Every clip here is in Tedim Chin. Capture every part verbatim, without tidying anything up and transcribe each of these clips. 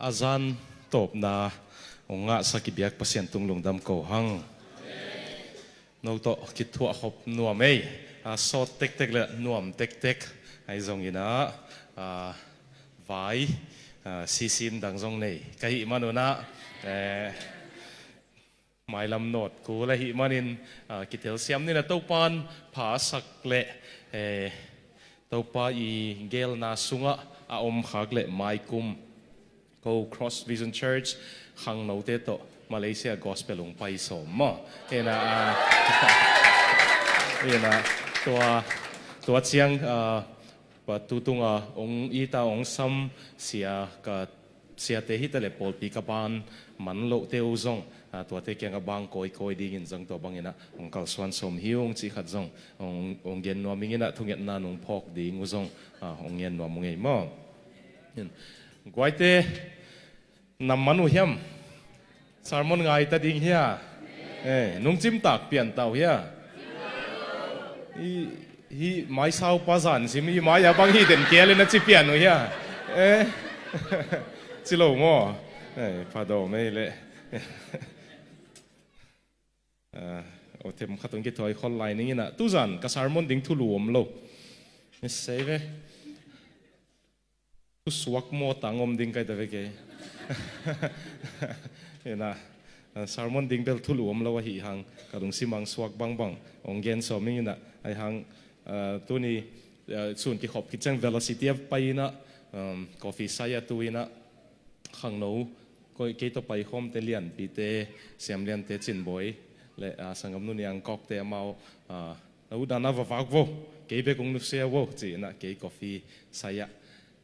A zan tawpna hong ngahsak i biak Pasian tung lungdam ko hang. No tawh kithuah khop nuam ei. A sawt tektek le nuam tektek ahi zongin ah, a, vai, a, sisin dang zong nei ka hih manun ah, eh, mailam nawt kul ahih manin, a, kitelsiam ni in ah Topa'n pha a sak le, eh, Topa i geelna sungah a om khak le maikum ko Cross Vision Church khangnote tawh Malaysia Gospel hong pai sawm maw. Hi in ah, a, hi in ah, tua, tua ciang, a, pa tu tunga hong it a hong sam sia ka siate hi ta le pawlpi ka ban man lohte uh zong, a, tuate kiangah bang kawikawi dingin zong tua bangin ah hong kalsuan sawm hi ung cih khat zong hong, hong gen nuam ing in ah thungetna nong phawk ding uh zong, a, hong gen nuam ung ei maw. Guaite, nam man uh hiam? Sermon ngai ta ding hia? Eh, nung cimtak pian ta uh hia? I, hi maisaupa zan sim i mai a bang hi den kial in a ci pian uh hia? Eh, ci lo maw? Eh, pha dawm ei leh. Ah, aw them khat hong kithuai khol lai ning in ah. Tuzan ka sermon ding thulu om lo. Ni sei ve. Thusuak maw tang om ding kai ta ve kei. Hi in ah, a, sermon ding bel thulu om lo ahih hang ka lungsim ah hong suak bangbang hong gen sawm ing in ah, ahih hang, a, tuni, a, sun kikhop khit ciang Velocity ah pai in ah, um, coffee sai a tu in ah khangno, kei tawh paikhawmte Lianpite, Siam Liante, Cin Bawi le, a, sanggam nu Niang Kawkte amau, a, na utna na va vak vo, kei bek hong nusia vo ci in ah kei coffee sai ah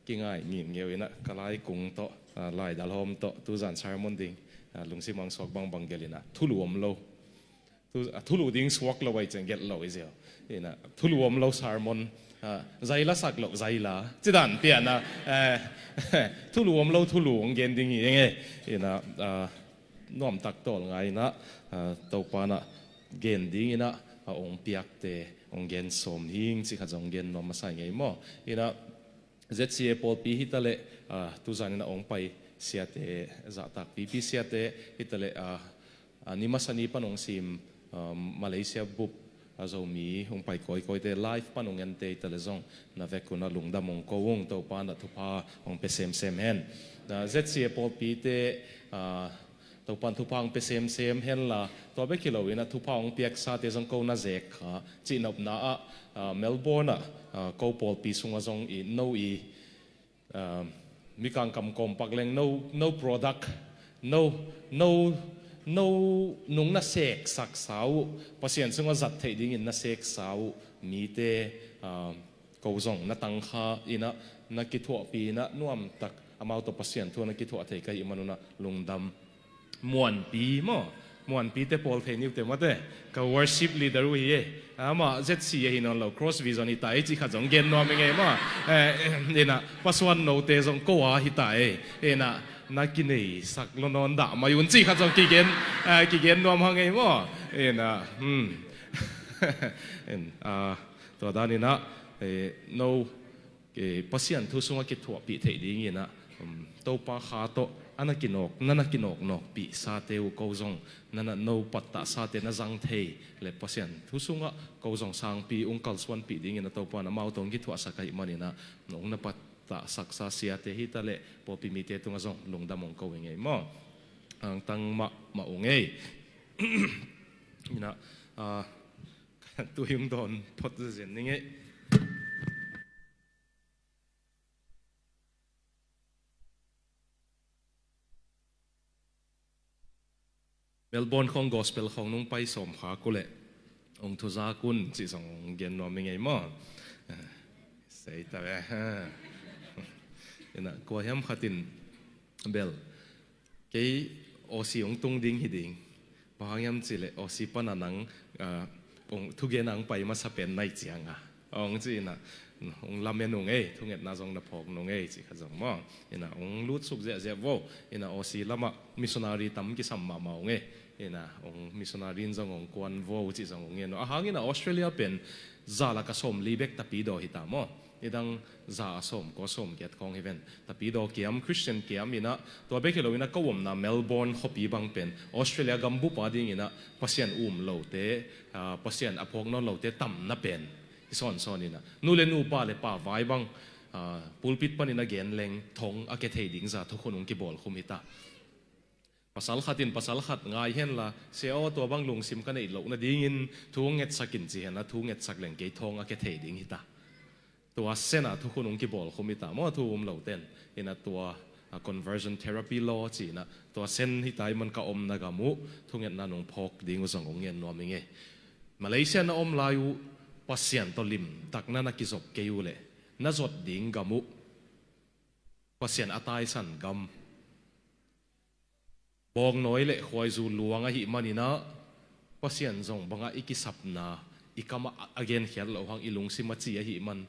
kingai ngimngeu in ah ka laikung tawh, a, laidal hawm tawh tuzan sermon ding, a, lungsim ah hong suak bangbang gelh in ah thulu om lo. Thu, a, thulu ding suak lo ahih ciang gelh lo hi ziau. Hi in ah thulu om lo sermon, a, zai la sak lo zai la ci dan pian ah, eh, thulu om lo thulu hong gen ding hi ing ei. Hi in ah, a, nuamtak tawl ngai in ah, a, Topa'n ah gen ding in ah, a, hong piakte hong gen sawm hing cih khat zong gen nuam masa ing ei maw. Hi in ah Z C A pawlpi hi ta leh, a, tuzan in ah hong pai siate, zahtak pipi siate hi ta leh, a, a, ni masa ni pan hong sim, a, Malaysia bup, a, Zomi hong pai kawikawite live pan hong ente hi ta leh zong na vek un ah lungdam hong ko ung, Topa'n ah thupha hong pia semsem hen. A, Z C A pawlpite, a, Topa'n thupha hong pia semsem hen la, tua bek hi lo in ah thupha hong piaksate zong ko na zek kha, cihnopna ah, a, Melbourne ah, a, ko pawlpi sungah zong i no i, a, Mikang kam kawmpak leng no, no product, no, no, no nung na seksaksa uh, Pasian sungah zat theih dingin na seksa uh mite, a, ko zong na tangkha in ah, na kithuahpih in ah nuamtak amau tawh Pasian thu na kithuah thei ka hih manun ah lungdam. Muanpi maw? Muanpite pawl thei niute mate. Ka worship leader uh hi e. Amah Z C A hi nawn lo, Cross Vision hi ta e cih khat zong gen nuam ing ei maw. Eh, hi in ah, Pa Suan Note zong ko a hi ta e. Hi in ah, na kineisak lo nawn dah mai un cih khat zong kigen, eh, kigen nuam hang ei maw. Hi in ah, hmm. Hi in, ah, tua dan in ah, eh, no, eh, Pasian thu sungah kithuahpih theih dingin ah, um, Topa kha tawh a na kinawk, na na kinawknawkpih sate uh ko zong, na na no pattahsate na zang thei le Pasian thu sungah ko zong sangpi hong kalsuanpih dingin ah Topa'n amau tawh hong kithuahsak ahih manin ah, hong na pattahsaksa siate hi ta leh pawlpi mite tungah zong lungdam hong ko ing ei maw. Hangtang mahmah ung ei. Hi in ah, a, tui hong dawn phot zenzen ning ei. Melbourne khawng gospel khawng nung pai sawm khak uh leh hong thuzak un cih zong hong gen nuam ing ei maw. Sei ta ve. Hi in ah, kua hiam khat in bel, kei Aussie hong tung ding hi ding. Bang hang hiam cih leh Aussie pan a nang, a, hong thugen a hong pai masa pen na hih ciang a, hong ci in ah, hong lamen ung ei, thungetna zong na phawk nung ei cih khat zong maw. Hi in ah, hong lutsuk ziahziah vo. Hi in ah, Aussie lamah missionary tam kisam mahmah ung ei. Hi in ah, hong missionary in zong hong kuan vo cih zong hong ngen uh. A hang in ah, Australia pen za lak ah sawmli bek tapi daw hi ta maw. Nidang za a sawm kua sawm giat khawng hi ven. Tapidaw kiam, Christian kiam inah, tua bek hi lo inah ka omna Melbourne khuapi bang pen Australia gambup a ding inah Pasian um lote, ah, Pasian a phawk nawn lote tamna pen hi sawnsawn inah, nu le nu, pa le pa vai bang, ah, pulpit panin a gen leng thong a kia thei ding za thukhun hong kibawl khum hi ta. Pasal khat in pasal khat ngai henla, "Sia aw, tua bang lungsim ka neih loh nadingin thu ngetsak in," ci henla, thu ngetsak leng kei thong a kia thei ding hi ta. Tua sena thukhun hong kibawl khum hi ta maw, thu um lo ten. Inah tua, a, conversion therapy law ci inah, tua sen hi ta i man ka omna gam uh thungetna nong phawk ding uh zong hong ngen nuam hi ngei. Malaysia na om lai uh Pasian tawh limtakna na kizop kei uh leh, na zot ding gam uh Pasian a taisan gam, bawngnawi le khuaizu luang ahih man inah, Pasian zong bangah i kisapna, i kamah a genkhiat loh hang i lungsim a ci ahih man,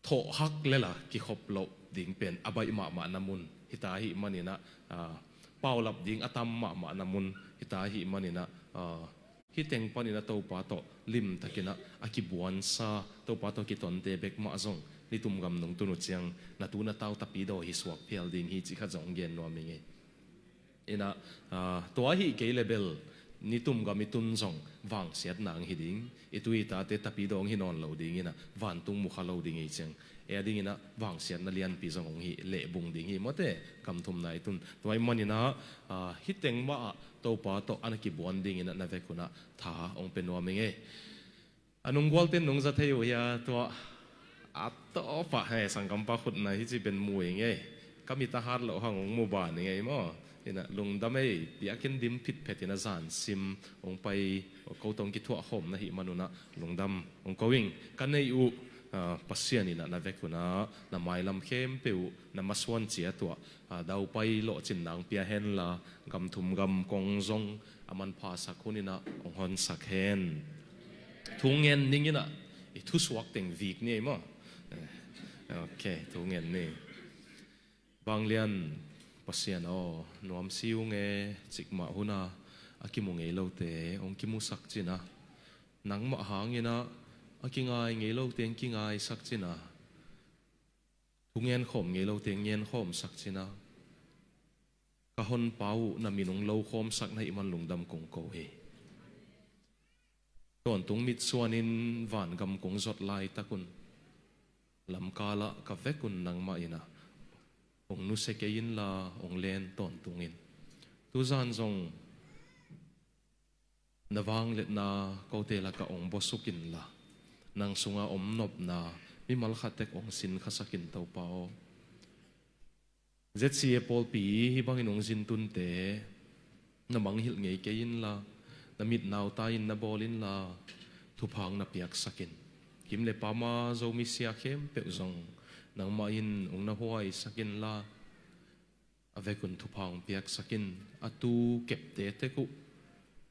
thawhhak lela kikhop loh ding pen a baih mahmahna mun hi ta ahih man inah, ah, paulap ding a tam mahmahna mun hi ta ahih man inah, ah, hih teng panin a Topa tawh limtakin ah a kibuansa, Topa tawh kitonte bek mah zong nitum gam nong tun uh ciang na tu na tau Tapidaw hi suak phial ding hi cih khat zong gen nuam hi ngei. Inah, ah, tua ahih kei le bel nitum gam i tun zong vangsiatna ang hi ding, i tu i tate Tapidaw ang hi nawn lo ding inah, vantung mukha lo ding hi ciang, ei a ding inah vangsiatna lianpi zong hong hi lehbung ding hi mawte, gam thumna i tun. Tua ahih man inah, ah, hih teng mah ah Topa tawh a na kibuan ding inah na vek un ah tha hong pia nuam hi ngei. A nung gualten nung za thei uh hia, tua a tawpah, hei, sanggampa khutna hi ci pen mu hi ngei. Ka mit a hat loh hang hong mu ban hi ngei maw. Inah lungdam ei, piakin dim phitphet inah zan sim hong pai, ko tawh hong kithuah khawm na hih man un ah lungdam hong ko ing. Ka neih uh, ah, Pasian inah na vek un ah na mailam khempeuh uh na masuan ciat uh ah, ah, daupai lawhcinna hong pia henla, gam thum gam kong zong a manphasak hun inah hong honsak hen. Thu ngen ning inah, i thusuak teng vik ni ei maw. Eh, ok, thu ngen ni. Vanglian Pasian aw, nuamsi ung e, cikmah hun ah a kimu ngei lote hong kimusak cin ah, nangmah hang inah a kingai ngei lote hong kingaisak cin ah, thu ngenkhawm ngei lote ngenkhawmsak cin ah, ka honpa uh na min hong lokhawmsak na hih man lungdam kong ko hi. Tawntung mitsuanin vangam kong zot laitak un, lamkal ah ka vek un nangmah inah hong nusia kei inla, hong len tawntung in. Tuzan zong na vangliatna kote lakah hong buasuk inla, nang sunga om nopna mimal khat tek hong sinkhasak in, Topa aw. Z C A pawlpi hih bangin hong zin tunte na mangngilh ngei kei inla, na mit nautai in na bawl inla, thupha hong na piaksak in. Kim le pama Zomi sia khempeuh zong nangmah in hong na huaisak inla, a vek un thupha hong piaksak in. A tu kepte tek uh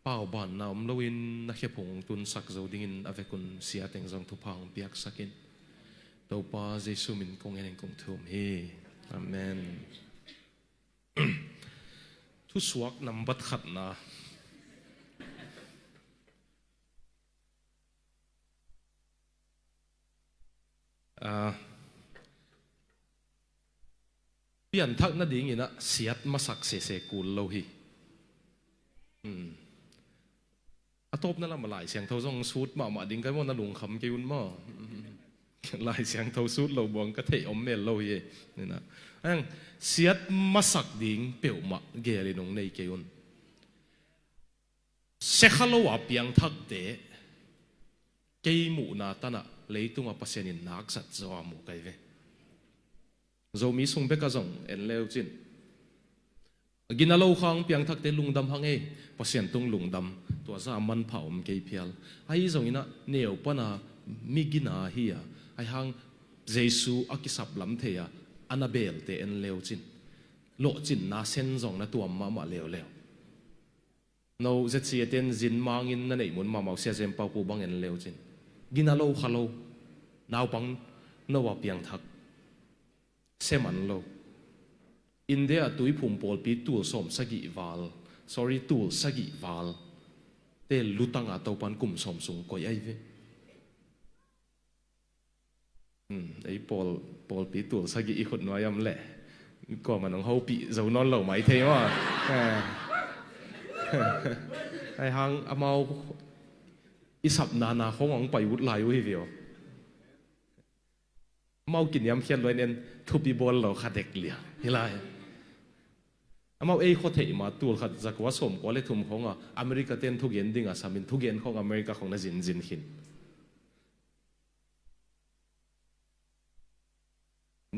paubanna om loin na khephung hong tunsak zo dingin a vek un sia teng zong thupha hong piaksak in. Topa Jesu min kong en in kong thum hi. Amen. Thusuak nambat khatna. Ah, pianthak nading inah siat masak sese kul lo hi. Hmm. A tawpna lam ah Lai Siangtho zong sut mahmah ding ka hi maw, na lungkham kei un maw. Lai Siangtho sut lo buang ka theih om mel lo hi e. Inah, ang, siat masak ding peuhmah gel in hong nei kei un. Siakha lo a piangthakte kei muhna tan ah leitungah Pasian in nakzat zaw a mu ka hi ve. Zomi sung bekah zong en leu cin, gina lo khang piangthakte lungdam hang ei, Pasian tung lungdam, tua zah a manpha om kei phial. Ahi zong inah neu pan a mi gina hi a, ahi hang Jesu a kisap lam thei a, a na belte en leu cin, lawhcinna sen zong na tuam mahmah leuleu. No Z C A ten zin mangin na neih mun mahmah uh, Sia Zen Pau Pu bang en leu cin, gina lo kha lo, naupang no a piangthak, sia man lo. India ah tuiphum pawlpi tul sawm sagih val, sorry, tul sagih val te lutang a Topan kum sawm sung koih ahi ve. Hmm, Ei pawl, pawlpi tul sagih i khut nuai am leh kuamah nong hopih zo nawn lo mai thei maw. Eh. Ai hang amau i sapna na khong hong pai ut lai uh hi ve aw. Amau kiniamkhiat luai nen thupi bawl lo kha dek liang hi lai. Amau ei khua theih ma tul khat zakua sawmkua le thum khong a America ten thugen ding a samin thugen khong America khong na zinzin khin.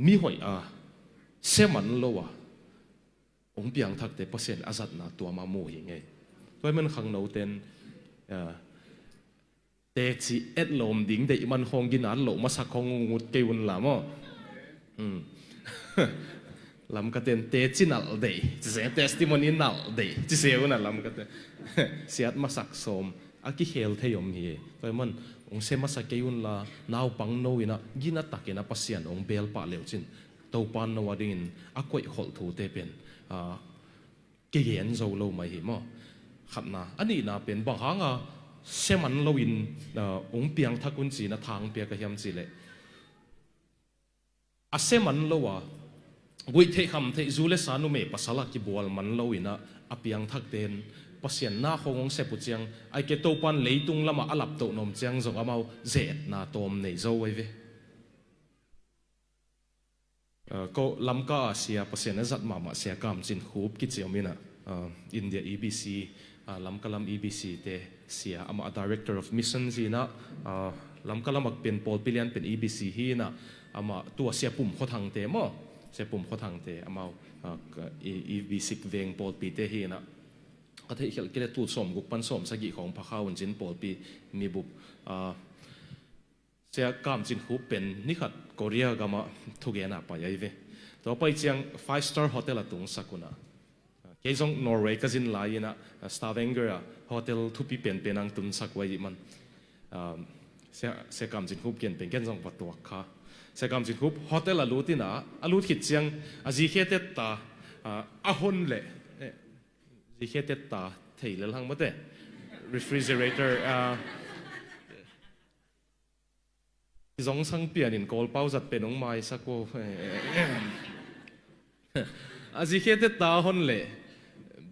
Mi hoih a, sia man lo a hong piangthakte Pasian a zatna tuam a mu hi ngei. Tua hi man khangnoten, ah, teci etlawm ding deih man khawng ginat loh masak khawng ngut kei un la maw. Hmm. Lamkaten teci nalh deih cise, testimony nalh deih cise un a Lamkaten siat masak sawm a kikhel thei om hi. Tua hi man hong sia masa kei un la naupang no in a gina takin a Pasian hong beel pah leucin Topan no a dingin a koih kholh thute pen, ah, kigen zo lo mai hi maw. Khatna, a nihna pen bang hanga sia man loin, ah, hong piangthak un ci-in a thang piak a hiam cihleh, a sia man lo a guih theih kham theih zu le sa numei pasal a kibual man loin a, a piangthakte in Pasian na khong hong sep uh ciang, ai ke Topan leitung lamah a laptoh nuam ciang zong amau ze-etna tawm nei zo ai ve. Ah, ko Lamka a sia Pasian a zat mahmah sia Kam Cin Khup kici om in a, ah, India E B C, ah, Lamka lam E B C te sia, amah a Director of Mission hi in a, ah, Lamka lam a pen pawlpi lian pen E B C hi in a, amah tua sia Pum Khua Thang te maw, sia Pum Khua Thang te amau, ah, ka, E, E B C veng pawlpi te hi in a, ka theih khialh kei leh tul sawmguk pan sawmsagih khawng pha kha un cin pawlpi mibup, ah, sia Kam Cin Khup pen nikhat Korea gamah thugen a pai ai ve. Tua pai ciang five star hotel a tungsak un a, kei zong Norway ka zin lai in a, Stavanger a hotel thupi penpen ang tunsak uh ai man. Um, sia, sia Kam Cin Khup kian pen ken zong va tuak kha. Sia Kam Cin Khup hotel a lut in a, a lut khit ciang a zikhe tetta, ah, a hon leh, eh, zikhe tetta thei lel hang mate. Refrigerator, ah, zong sang pianin Kawlpau zat pen hong maisak uh. A zikhe tetta hon leh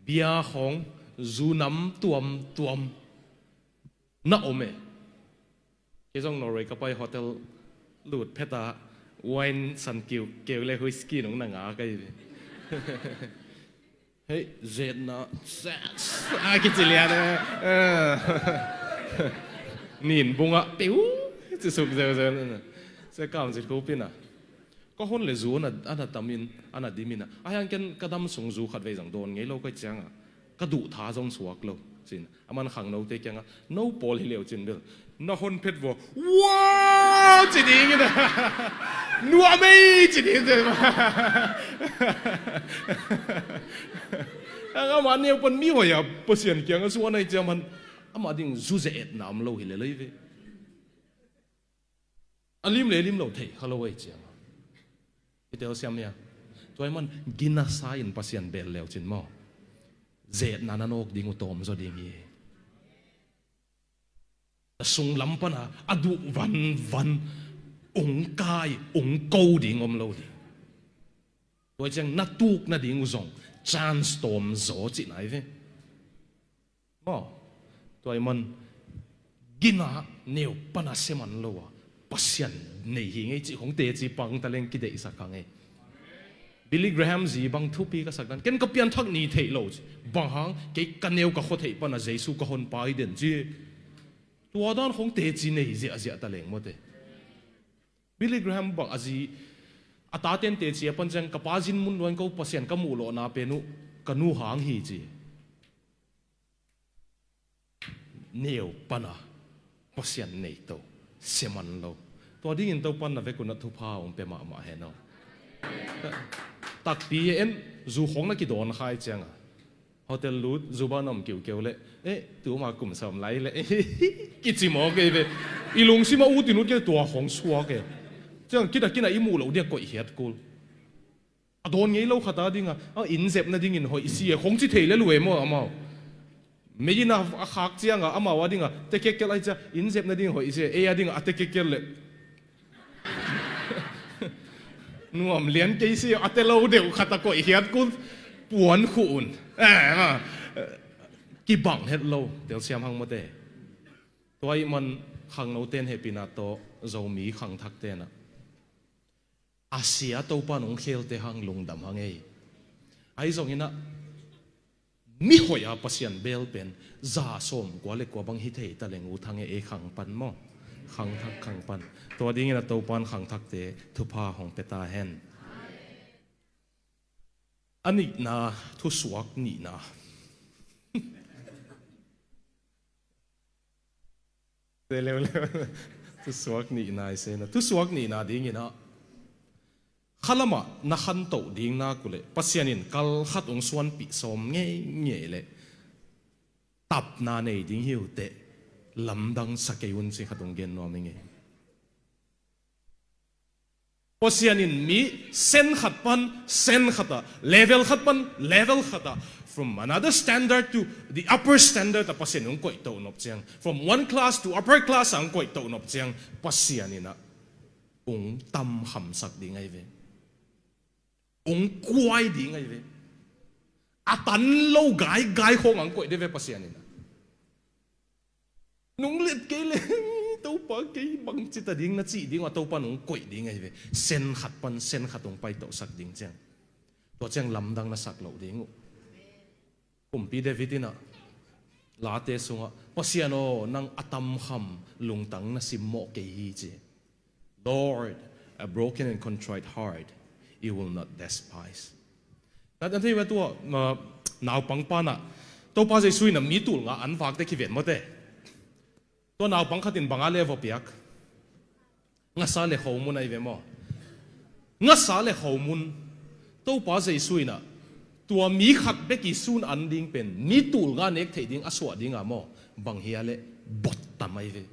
bia khawng zu nam tuamtuam na om e. Kei zong Norway ka pai hotel lut phet a wine san kiu keu le whisky nong na ngak ai ve. Hei, zetna, sex a kici lian e. Eh. Nin bungah piu ci suk zeuzeu. Sia Kam Cin Khup in a, ka hon leh zu a na, a na tamin, a na dimin a, a hiang ken ka dam sung zu khat vei zong dawn ngei lo ka hih ciangah ka duh tha zong suak lo. Cin a man khangnote kiangah no pawl hi leu cin bel na hon phet vua, wow ci ding in a, nuam ei ci ding in. Ang amah neu pan mi hoih a Pasian kiangah suan ai ciang man amah ding zu ze-etna om lo hi lel ai ve. A lim le lim lo thei kha lo ai ciang. I telsiam hia? Tua hi man gina sa in Pasian beel leu cin maw, zetna na nawk ding uh tawm zaw ding hi. A sung lam pana a duh vanvan ung kai ung ko ding om lo ding. Tua hi ciang na tuk nading uh zong chance tawm zaw cih nai ve. Maw, tua hi man gina neu pana sia man lo a Pasian nei hi ngei cih khong teci pang taleng kideihsak kha ngei. Billy Graham zi bang thupi ka sak dan ken ka pianthak ni theih lo ci. Bang hang kei ka neu ka khua theih pana Jesu ka hon pai den ci. Tua dan khong teci nei ziahziah taleng mawte. Billy Graham bang a zi a taten teci a pan ciang ka pa zin mun luan ko Pasian ka muh lawhna pen uh ka nu hang hi ci. Neu pana Pasian nei to sia man lo. Tua dingin Topan na vek un a thupha hong pia mahmah hen aw. Takpi e en zu khong na kidawn khai cianga hotel lut zu ban om kiukeu le eh tu ma kum sawm lai le kici mawk ei ve. I lungsima utin ut kei tua khong suak e. Ciang kidakina i muh loh dia koih hiat kul. A dawn ngei lo khata dinga a inn zep nadingin hoih si e khong ci thei le lu e maw amau. Mei ina a khak cianga amau a dinga tekekkel ai cia inn zep nading hoih si e ei a dinga a tekekkel le. Nuam lian kei si a, te lo deuh khat a koih hiat kul puan khuh un. Eh, ah, kibang het lo, telsiam hang mawte. Tua ih man khangnote'n hehpihna tawh Zomi khangthakte'n ah a sia Topa'n hong khelte hang lungdam hang ei. Ahi zongin ah mihoih a Pasian beel pen za sawm kua le kua bang hi thei ta leng ut hang ei, ei khang pan maw. Khangthak khang pan. Tua dingin ah Topa'n khangthakte thupha hong pia ta hen. A nihna, thusuak nihna. Te leuleu. Thusuak nihna i seina. Thusuak nihna dingin ah khalamah na khantoh ding nak uh leh Pasian in kal khat hong suanpih sawm ngeingei leh tapna nei ding hi uh teh, lamdang sa kei un ci khat hong gen nuam ing ei. Pasian in mi sen khat pan sen khat ah, level khat pan level khat ah, from another standard to the upper standard ah Pasian in hong koihtoh nop ciang, from one class to upper class ah hong koihtoh nop ciang, Pasian in ah hong tamkhamsak ding ahi ve. Hong kuai ding ahi ve. A tan lo gaigai khawng ah hong koih ding ve Pasian in ah. Nong let kei leh, Topa, kei bangci ta ding na cih ding uh a Topa'n hong koih ding ahi ve. Sen khat pan sen khat hong paitohsak ding ciang, tua ciang lamdang na sak loh ding uh. Kumpi David in ah Late sungah, Pasian aw, nang a tamkham lungtang na simmawh kei hi, ci. Lord, a broken and contrite heart you will not despise. Na, na thei ve tua, na, naupang pan ah Topa Jesu in ah mi tul nga an vakte kiven mawte. Tua naupang khat in bang a le va piak? Ngasa le khomun ahi ve maw. Ngasa le khomun. Topa Jesu in ah tua mi khat bek i sun an ding pen mi tul nga nek theih ding a suah ding a maw, bang hia leh bot tam ahi ve.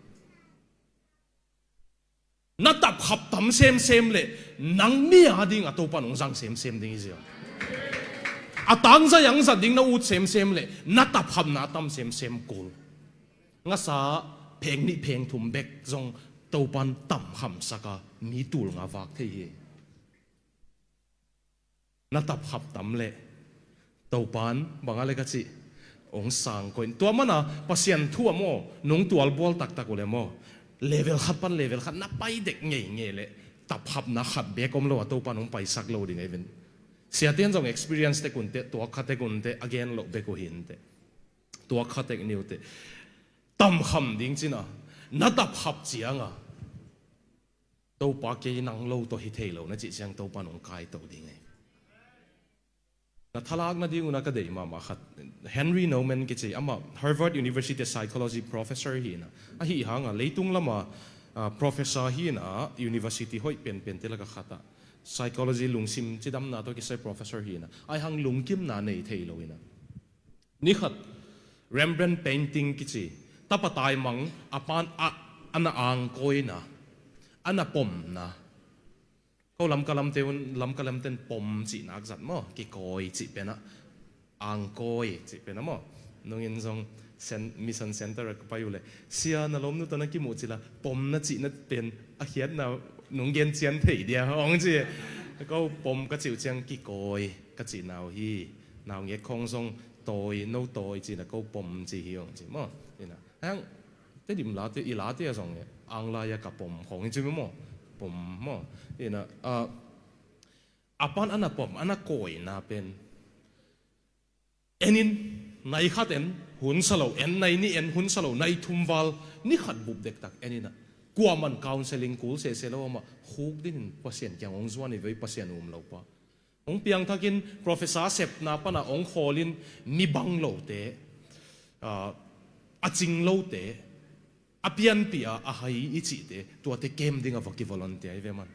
Na tapkhap tam semsem leh nang mi a ding a Topa'n hong zang semsem ding hi ziau. A tangzai ang zat ding na ut semsem leh na tapkhapna a tam semsem kul. Ngasa pheng nih pheng thum bek zong Topa'n tamkhamsak a mi tul nga vak thei hi. Na tapkhap tam leh Topa'n bang a le ka cih, hong sang koih. Tua mana Pasian thu a maw, nong tualbual taktak uh le maw, level khat pan level khat na pai dek ngeingei leh tapkhapna khat bek om lo a Topa'n hong paisak lo ding ahi ven. Siate'n zong experience tek un teh, tuak kha tek un teh, a gen loh bek uh hi inteh. Tuak kha tek ni uh teh. Tamkham ding cin a, na tapkhap ciang a Topa, kei nang lo tawh hi thei lo na cih ciang Topa'n hong kaito ding ahi. Na thalak nading un a ka deih mahmah khat, Henri Nouwen kici, amah Harvard University psychology professor hi in a, ahi hang a leitung lam a, ah, professor hi in a, university hoih penpente lak a khat ah psychology, lungsim cidamna tawh kisai professor hi in a, ahi hang lungkimna nei thei lo in a. Ni khat Rembrandt painting kici, tapa taimang a pa'n a, a na angkawina, a na pomna. Ko Lamka lamte un, Lamka lamte'n pom cih nak zat maw, kikawi cih pen a, angkawi cih pen a maw. Nungin zong cen-, mission center ah ka pai uh leh, "Sia, na lawmnu tawh na kimuh cih la, pom na cihna pen a khiatna nong gen cian thei dia," hong ci. Ko pom ka cih uh ciang kikawi ka cihna uh hi. Naungek khawng zong tawi, no tawi cihna, ko pom ci hi hong ci maw. Ina, hang, Tedim late, i late ah zong e, ang lai a ka pom khawng hi ci maw. Pom maw. Ina, a, a pa'n a na pom, a na kawina pen. En in, nai khat en, hun sa lo, en nai nih en, hun sa lo, nai thum val, ni khat bup dektak en in a. Kuaman counseling kul sese lo amah, khuk dinin Pasian kiang hong zuan hi ve, Pasian um lo pa. Hong piangthakin professor sepna pan a hong khawlin mi bang lote, ah, a cing lote, a pianpih a, a hai i cihte, tuate kem ding a va kivolunteer hi ve man.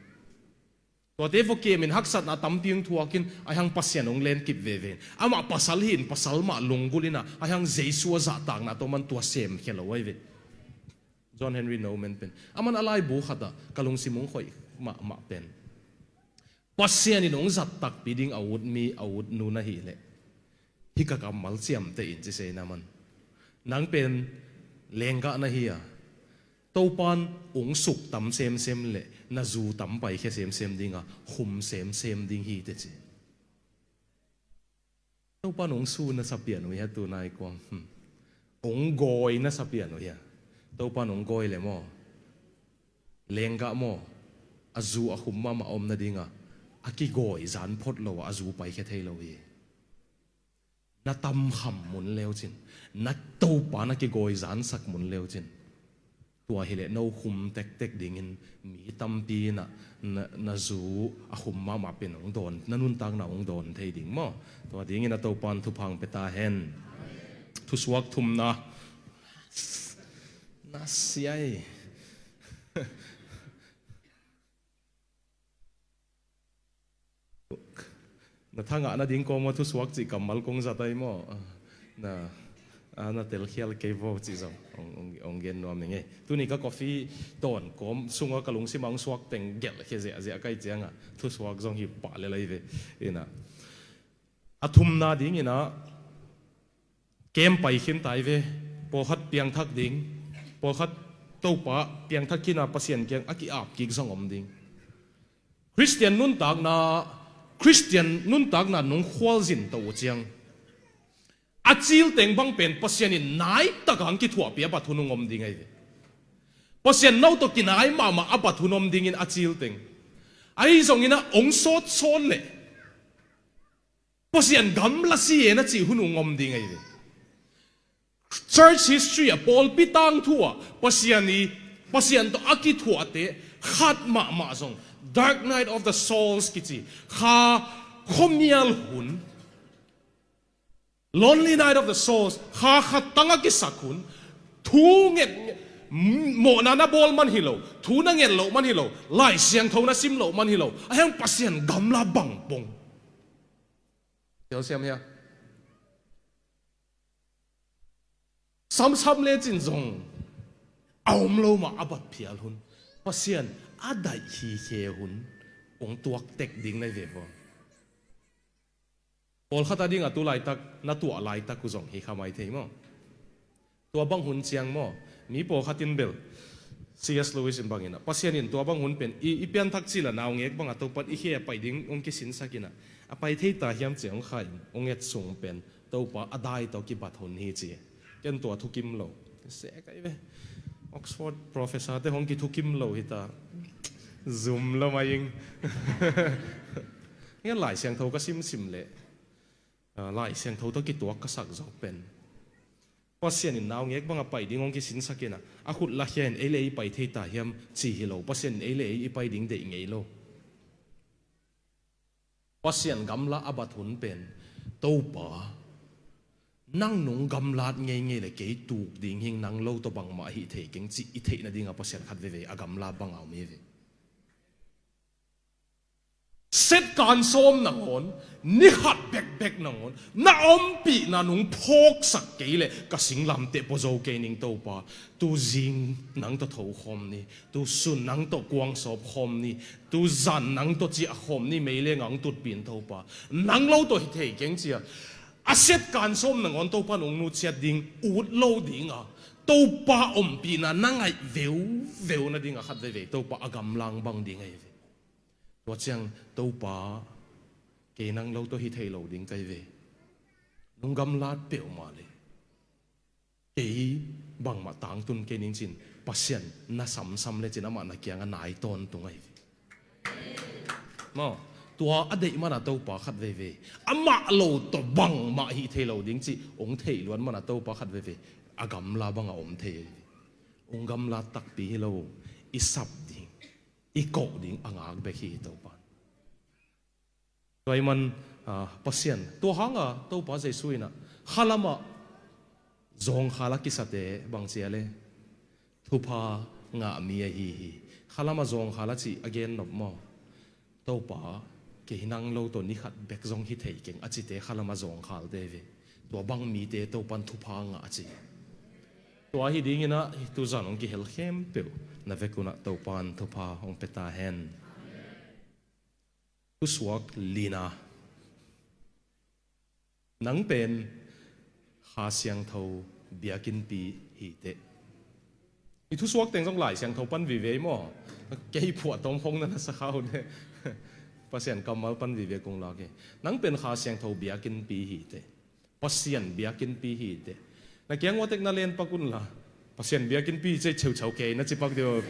Tuate va kemin haksatna tampi hong thuakin, ahi hang Pasian hong lenkip veve in. Amah pasal hi in, pasal mah lunggulh in a, ahi hang Jesu a zahtakna tawh man tua semkhia lo ahi ve. John Henry Newman pen. Aman a laibu khat ah, ka lungsim hong khoih mahmah pen. Pasian in hong zat takpi ding a ut mi, a ut nu na hih leh. Hih ka kammal ciamteh in ci se in aman. Nang pen lenggah na hi a. Topan ong suk tam semsem le na zu tam paikhia semsem dinga khum semsem ding hi teci. Topan ong su na sapian uh hia tunai kuang? Hmm. Ong gawi na sapian uh hia? Topan ong gawi le maw, lenggah maw, a zu a khum mahmah om nadinga a kigawi zan phot lo a, a zu paikhia thei lo hi. Na tamkham mun leucin, na Topa na kigawi zansak mun leucin, tua hileh no khum tektek dingin mi tampi na, na, na zu a khum mahmah pen ong dawn, na nuntakna ong dawn thei ding maw? Tua dingin a Topan thupha ong pia ta hen. Thusuak thumna. Na siai. Na thangah na ding kawm a thusuak cih kammal kong zat ai maw? Na, a, na telkhial kei vo cih zong ong, ong, ong gen nuam ing ei. Tuni ka coffee tawn kawm sunga ka lungsim a ong suak teng gelh khia ziahziah kai cianga thusuak zong hi pah le lai ve. Ina, a thumna dingina kem pai khin tai ve. Pawlkhat piangthak ding, pawlkhat Topa piangthak khina Pasian kiang a ki-ap kik zong om ding. Khristian nuntakna, Khristian nuntakna nong khualzin to uh ciang a cil teng bang pen Pasian in naitak hong kithuahpih a bat hun ong om ding ahi ve. Pasian no tawh kinai mahmah a bat hun om dingin a cil teng. Ahi zongin a ong sawt sawn leh Pasian gamla si e na cih hun ong om ding ahi ve. Church history ah, pawlpi tangthu ah Pasian i, Pasian tawh a kithuahte khat mahmah zong, dark night of the souls kici, kha khuamial hun, lonely night of the souls, kha khat tang a kisak hun, thu nget, mawhna na bawl man hi lo, thu na nget loh man hi lo, Lai Siangtho na sim loh man hi lo, a heng Pasian gamla bang pong. Telsiam hia? Samsam lecin zong a om lo mah a bat phial hun, Pasian a daih hi khe hun, ong tuak tek ding na hi ve vo. Pawlkhat a dingah tu laitak na tuah laitak uh zong hi kha mai thei maw? Tua bang hun ciang maw, mi pawlkhat in bel, C S Lewis in bangin ah, Pasian in tua bang hun pen i, i pianthak cil a naungek bangah Topan i khe a pai ding ong kisinsak in ah, a pai thei ta hiam ci ong kha in ong et sung pen Topa a dai tawh kibat hun hi ci. Ken tua thukim lo. Se kai ve. Oxford professor te hong kithukim lo hi ta. Zum lo mai ing. Ngen Lai Siangtho ka simsim leh, ah, Lai Siangtho tawh kituak ka sak zawk pen, Pasian in naungek bangah pai ding hong kisinsak in ah, a khut lakhia in ei le ei pai thei ta hiam ci hi lo. Pasian in ei le ei i pai ding deih ngei lo. Pasian gamla a bat hun pen, Topa, nang nong gamlat ngeingei le kei tuk ding hing, nang lo tawh bangmah ahi thei keng cih i theih nadingah Pasian khat veivei a gamla bangah om hi ve. Set kan sawm nangawn, ni khat bekbek nangawn na ompihna nong phawksak kei leh ka singlamteh pua zo kei ning Topa. Tu zing nang tawh tho khawm ni, tu sun nang tawh kuang sawp khawm ni, tu zan nang tawh ciah khawm ni, meileng ah ong tutpih in Topa. Nang lo tawh hi thei keng ci a, a set kan sawm nangawn Topa nong nutsiat ding ut lo ding a, Topa ompihna na ngaih veuveu nadingah khat veivei Topa a gamla bang ding ahi ve. Tua ciang Topa, kei nang lo tawh hi thei lo ding kai ve. Nong gamlat peuhmah leh kei bangmah tangtun kei ning cin Pasian na samsam lecin amah na kiangah nai tawntung ahi ve. Maw, tua a deih mana Topa khat veivei amah lo tawh bangmah hi thei lo ding cih ong theih luat mana Topa khat veivei a gamla bangah om thei ahi ve. Ong gamlat takpi hi lo, i sap ding, i koh ding a ngak bek hi Topa. Tua ahih man, ah, Pasian, tua hanga Topa Jesu in ah khalamah zawngkhal a kisate bang ci a le, thupha ngah mi ahi hi. Khalamah zawngkhal a cih a gen nop maw? Topa, kei nang lo tawh ni khat bek zong hi thei keng a cite khalamah zawngkhalte ve. Tua bang mite Topan thupha ngah a ci. Tua hi dingin ah tuzan hong kihel khempeuh na vekun ah Topan thupha hong pia ta hen. Thusuak lina. Nang pen Kha Siangtho biakinnpi hi teh. I thusuak teng zong Lai Siangtho pan vive maw? Kei phuahtawm khong na na sa kha uh ne. Pasian kammal pan vive kong lak hi. Nang pen Kha Siangtho biakinnpi hi teh. Pasian biakinnpi hi teh. Na kiang uatek na len pak un la. Pasian biakinnpi hi cei cheuchau kei na ci pak deuh.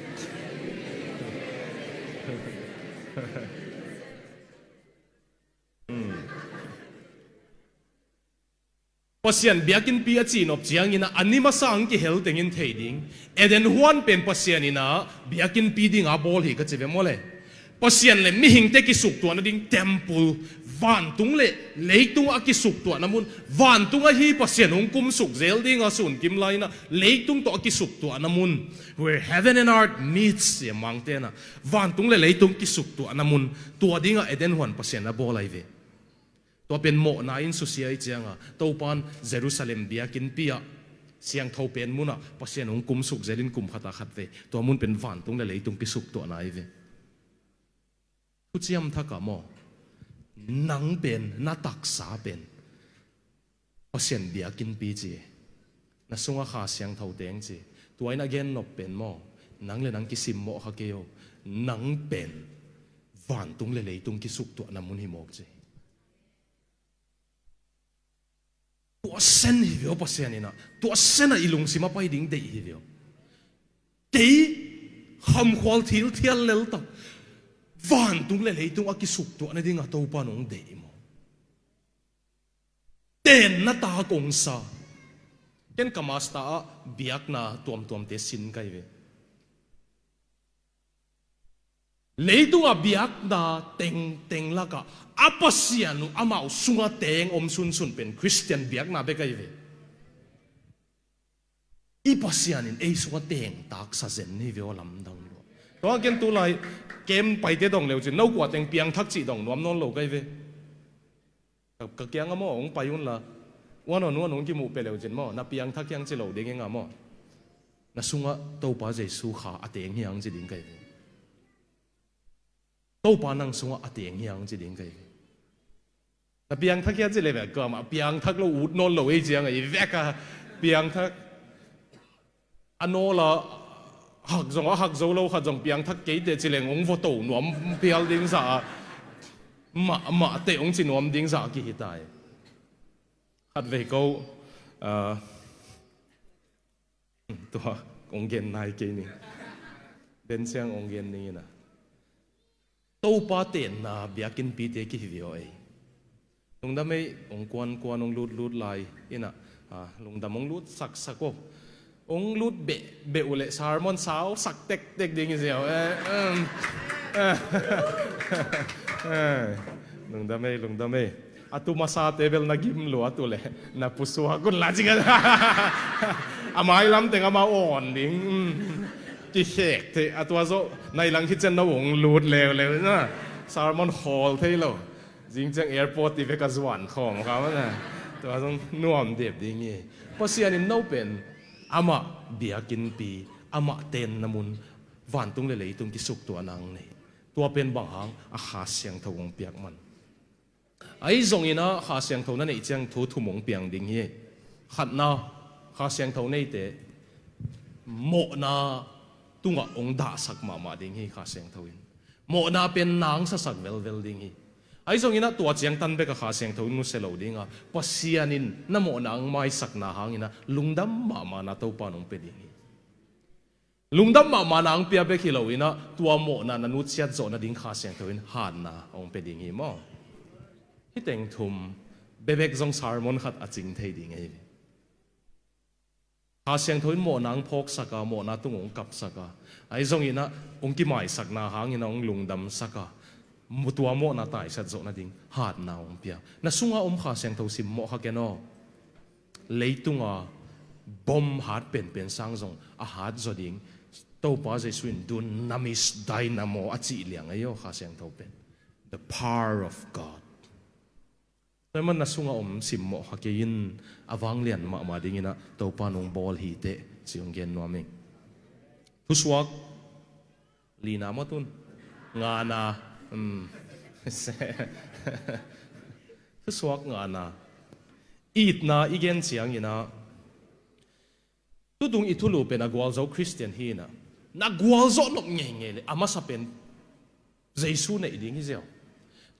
Pasian biakinnpi a cihnop ciangin a ni masa ang kihel tengin thei ding. Eden huan pen Pasian in a biakinnpi dinga bawl hi ka ci ve maw le. Pasian le mihingte kisuktuahna ding temple, vantung le leitung a kisuktuahna mun, vantung ahi Pasian hong kumsuk zel dinga sun kim lai-in a leitung tawh a kisuktuahna mun, where heaven and earth meets, sia mangte na, vantung le leitung kisuktuahna mun, tua dinga Eden huan Pasian a bawl ahi ve. Tua pen mawhna in susia i cianga Topan Jerusalem biakinnpi ah siangtho pen munah Pasian hong kumsuk zelin kum khata khat ve. Tua mun pen vantung le leitung kisuktuahna ahi ve. Thuciam thakah maw, nang pen na taksa pen Pasian biakinnpi ci. Na sunga Kha Siangtho teng ci. Tua in a gennop pen maw, nang le nang kisimmawh kha kei o. Nang pen vantung le leitung kisuktuahna mun hi mawk ci. Tua sen hi veo Pasian inah, tua senah i lungsim a pai ding deih hi veo. Kei khamkhual thilthial leltak vantung le leitung a kisuktuahna dinga Topa nong deih maw? Tenna tak ong sa. Ken ka master ah biakna tuamtuamte sin kai ve. Leitunga biakna tengteng lakah a Pasian uh amau sunga teng om sunsun pen Khristian biakna bek ahi ve. I Pasian in ei sunga teng taksa zen hi ve aw lamdang lua. Tua ken tulai kem paite dong leucin no kua teng piangthak cih dong nuam nawn lo kai ve. Ka, ka kianga maw, hong pai unla. Uan on uan hong kimuh pia leucin maw, na piangthak hiang ci lo ding inga maw? Na sungah Topa Jesu kha a teng hiang ci ding kai ve. Topa nang sungah a teng hiang ci ding kai ve. Na piangthak hiang ci le ve, ka mah piangthak lo ut nawn lo ei cianga i veka piangthak. A nawla hak zong a hak zo lo khat zong piangthak keite ci leng hong voto nuam pial ding zah a, mah, mah teh hong ci nuam ding zah a kihi tai. Khat vei ko, ah, tua hong gen nai kei ni. Den siang hong gen ning ina. Topa tenna biakinnpite kihi ve aw ei. Lungdam ei, hong kuankuan hong lutlut lai inah, ah, lungdam hong lut saksak aw. Hong lut behbeh uh leh sermon sau sak tektek ding hi ziau. Eh, em. Eh, eh. Lungdam ei, lungdam ei. A tu masate bel na gim lua tu leh na pusuak un la cing a. A mailam teng amau awn ding. Kikhek thei a tua zawh nai lang khit cian no hong lut leuleu na. Sermon khawl thei lo. Zing ciang airport i vek a zuan khawm kha mana. Tua zong nuam dep ding hi. Pasian in no pen amah biakinnpi, amah tenna mun, vantung le leitung kisuktuahna ang nei. Tua pen bang hang a Kha Siangtho hong piak man. Ahi zongin a Kha Siangtho na neih ciang thu thum hong piang ding hi. Khatna, Kha Siangtho neite mawhna tungah hong dahsak mahmah ding hi Kha Siangtho in. Mawhna pen nang sasak velvel ding hi. Ahi zongin a tua ciang tan bek a Kha Siangtho in nusia lo ding a, Pasian in na mawhna hong maisakna hangin a lungdam mahmahna Topa in hong pia ding hi. Lungdam mahmah nang pia bek hi lo inah tua mawhna na nutsiat zawh nading Kha Siangtho in hatna hong pia ding hi maw? Hih teng thum bebek zong sermon khat a cing thei ding ahi ve. Kha Siangtho in mawhna hong phawksak a, mawhna tung hong kapsak a, ahi zong inah hong kimaisakna hangin a hong lungdamsak a, tua mawhna taisat zawh nading hatna hong pia. Na sunga om Kha Siangtho simmawh kha ken aw. Leitunga bom hat penpen sang zong a hat zaw ding. Topa Jesu in dunamis dynamo a cih liang ahi aw Kha Siangtho pen. The power of God. Tua man na sunga om simmawh kha kei in a vanglian mahmah ding inah Topa nong bawl hi teh ci hong gen nuam ing. Thusuak lina maw tun? Ngana. Um. Thusuak ngana. Itna i gen ciang inah Tutung i thulu pen a gualzo Khristian hi inah, na gualzawh nop ngeingei le a masa pen Jesu neih ding hi ziau.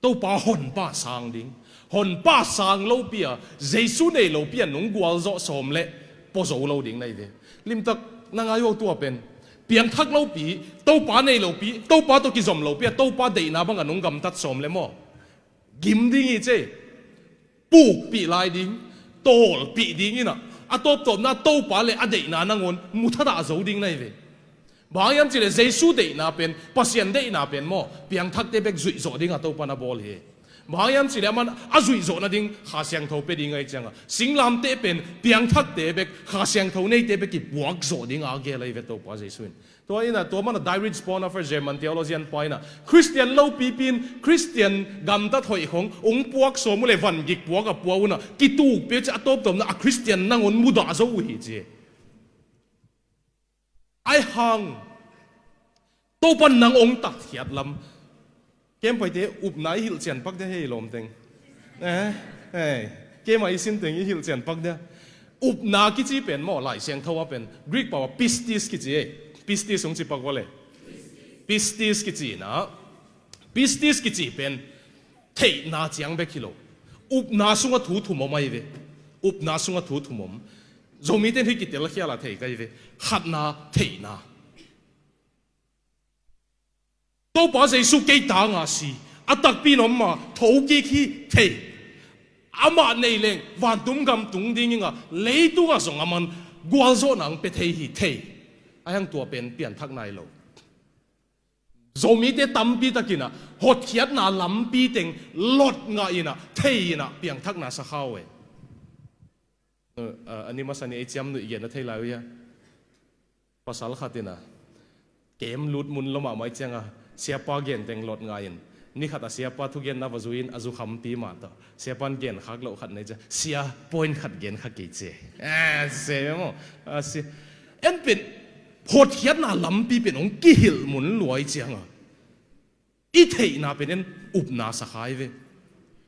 Topa honpa sang ding. Honpa sang lopi a, Jesu nei lopi a nung gualzawh sawm le pua zo lo ding na hi ve. Limtak na ngai uh tua pen, piangthak lopi, Topa nei lopi, Topa tawh kizom lopi a, Topa deihna bang a nung gamtat sawm le maw, gim ding hi ci. Pukpih lai ding, tawlpih ding inah, a tawptawpna Topa le a deihna nangawn muthat ah zo ding na hi ve. Bang hang hiam cih leh Jesu deihna pen, Pasian deihna pen maw, piangthakte bek zuihzawh ding a Topa na bawl hi. Bang hang hiam cih leh aman a zuihzawh nading Kha Siangtho pia ding ahih ciangah, singlamteh pen piangthakte bek, Kha Siangtho neite bek i puak zawh ding a gel ahi ve Topa Jesu in. Tua inah, tua mana Dietrich Bonhoeffer, German theologian pa inah, Khristian lopipi in Khristian gamtat hoih khong ung puak sawm uh le vangik puak a pua uh inah, kitukpih uh ci a, tawptawpna a Khristian nangawn mudah zo uh hi ci. Ahi hang Topa nang ong tatkhiat lam. Kem paite upna i hilhcian pak dia hei lawmteng. Eh, eh. Kem a i sinteng i hilhcian pak dia. Upna kici pen maw, Lai Siangtho a pen Greek pau a pistis kici ei. Pistis ong ci pak vua le. Pistis kici inah, pistis kici pen theihna ciang bek hi lo. Upna sungah thu thum om ahi ve. Upna sungah thu thum om. Zomite in hih kitelkhial a thei ka hi ve. Khatna, theihna. Topa Jesu kei tangah si, a takpi in om mah, thokik hi, thei. Amah nei leng vantung gam tung ding inga, leitungah zong aman gualzawhna ang pia thei hi, thei. Ahi hang tua pen pianthakna hi lo. Zomite tampi takin ah hotkhiatna lampi teng lot ngah in ah, thei in ah, piangthakna sa kha uh e. Uh, uh, a ni masa ni ei ciamnuih gen a thei lai uh hia? Pasal khat in ah kem lut mun lo mahmah ahih ciangin siapa gen teng lot ngah in, ni khat a siapa thugenna va zui in a zukhampi mah tawh siapa in genkhak loh khat nei ciang, "Sia, point khat genkha kei," ci. Eh, se maw? A si. En pen hotkhiatna lampi pen hong kihilh mun lua ahih ciangin i theihna pen en upna sa kha hi ve.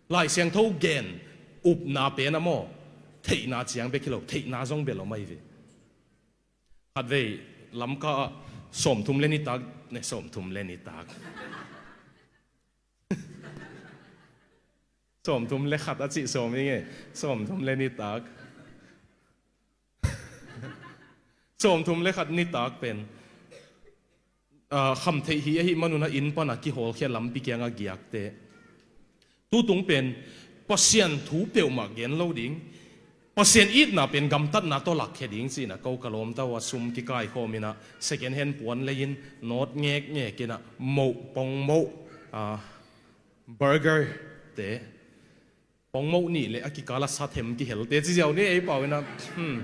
Lai Siangtho gen upna pen ah maw, theihna ciang bek hi lo, theihna zong bel om ahi ve. Khatvei Lamka ah sawmthum le nitak, ne, sawmthum le nitak. Sawmthum le khat a cih sawm ing e. Sawmthum le nitak. Sawmthum le khat nitak pen, ah, khamtheih hi ahih manun a inn pan a kihawlkhia lampi kiangah giakte. Tutung pen Pasian thu peuhmah gen lo ding, Pasian itna pen gamtatna tawh lakkhia ding ci-in ah ko ka lawmta uh a sum kikaikhawm in ah second hand puan lei in nawt ngekngek in ah moh, pongmoh, ah, burger te, pongmoh nih le a kikal a sa them kihelte ci ziau ni ei pau in ah. Hmm.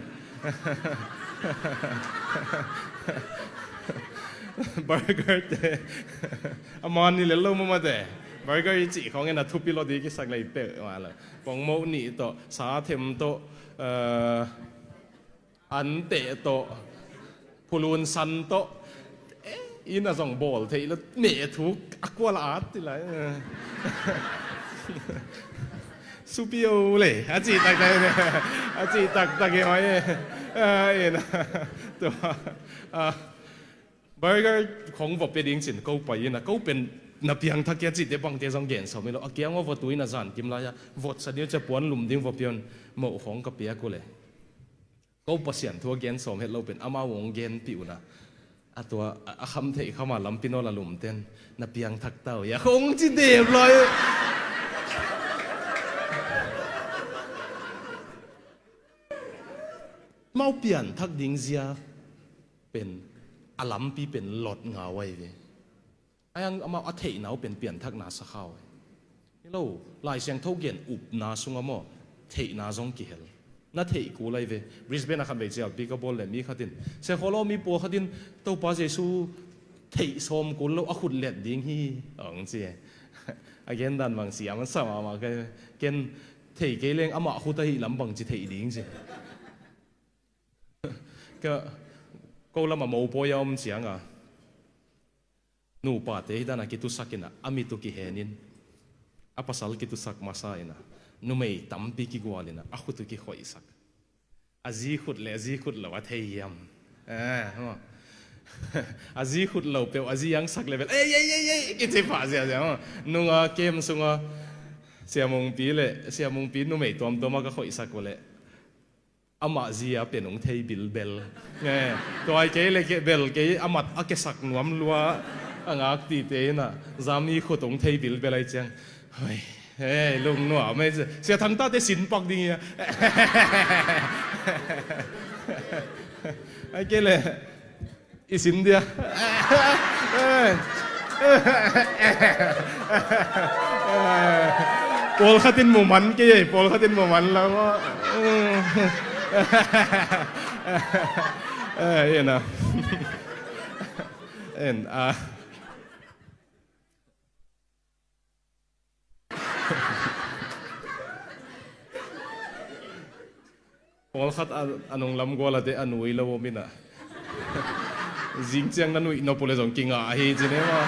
Burger te. A man ni lel lo mama te. Burger i cih khawng in ah thupi lo ding kisak lei peuh mah lo. Pongmoh nih tawh, sa them tawh, eh, anteh tawh, phulun san tawh, eh, inn ah zong bawl theih lo, meh thuk a kual a at ti lai. Supio le, a cih taktak, a cih taktak hi mai. Ah, inn ah, tua, ah, burger khong va pia ding ci-in ko pai in ah, ko pen na piangthak hia cihte bangte zong gen sawm hi lo. A kiang uh va tu in ah zan kim lai-ah votsa ding uh ci-a puan lum ding va pia un, moh khong ka piak uh le. Ko Pasian thu a gen sawm het lo pen amau hong genpih un ah, a tua, a, a kham theih kham a lampi nawl a lumten na piangthak ta uh hia khong ci dep lai. Amau pianthak ding zia pen a lampi pen lot ngau ahi ve. Ahi hang amau a theihna uh pen pianthakna sa kha uh hi. Hi lo, Lai Siangtho gen upna sungah maw, theihna zong kihel. Na theih kul ahi ve. Brisbane ah khatvei cialpi ka bawl leh mi khat in, "Sia Khaw Law, mi pawlkhat in Topa Jesu theih sawm kul lo, a khut let ding hi," hong ci. A gen dan bang siam a sa mahmah ka, ken thei kei leng amah khut ahih lam bangci theih ding ci. Ka, ko lamah mopawi a om ciangin nupate hi dan a kitusak in ah, a mit uh kihen in, a pasal kitusak masa in ah, numei tampi kigual in ah, a khut uh kikhoihsak. A zi khut le a zi khut lo a thei hiam? Eh, maw. A zi khut lo peuh a zi angsak le bel ei ei ei ei kici pah ziahziah maw. Nunga kem sunga Sia Mungpi le Sia Mungpi numei tuamtuama ka khoihsak uh leh amah zia pen hong thei bilbel. Eh, tuai kei le kei bel kei a mat a kesak nuam lua a ngak tite inah zami khut hong thei bilbel ai ciang. Hoi, hei, lungnuam ei cia. Sia Thangtate sin pak ding ia. Ai kei le i sin dia. Pawlkhat in muman kei ei, pawlkhat in muman lo. Eh, ina. En, ah. Pawlkhat a, a nunglam gual a te a nui lo om inah. Zingciang na nuih nop uh le zong kingah ahi ci ne maw.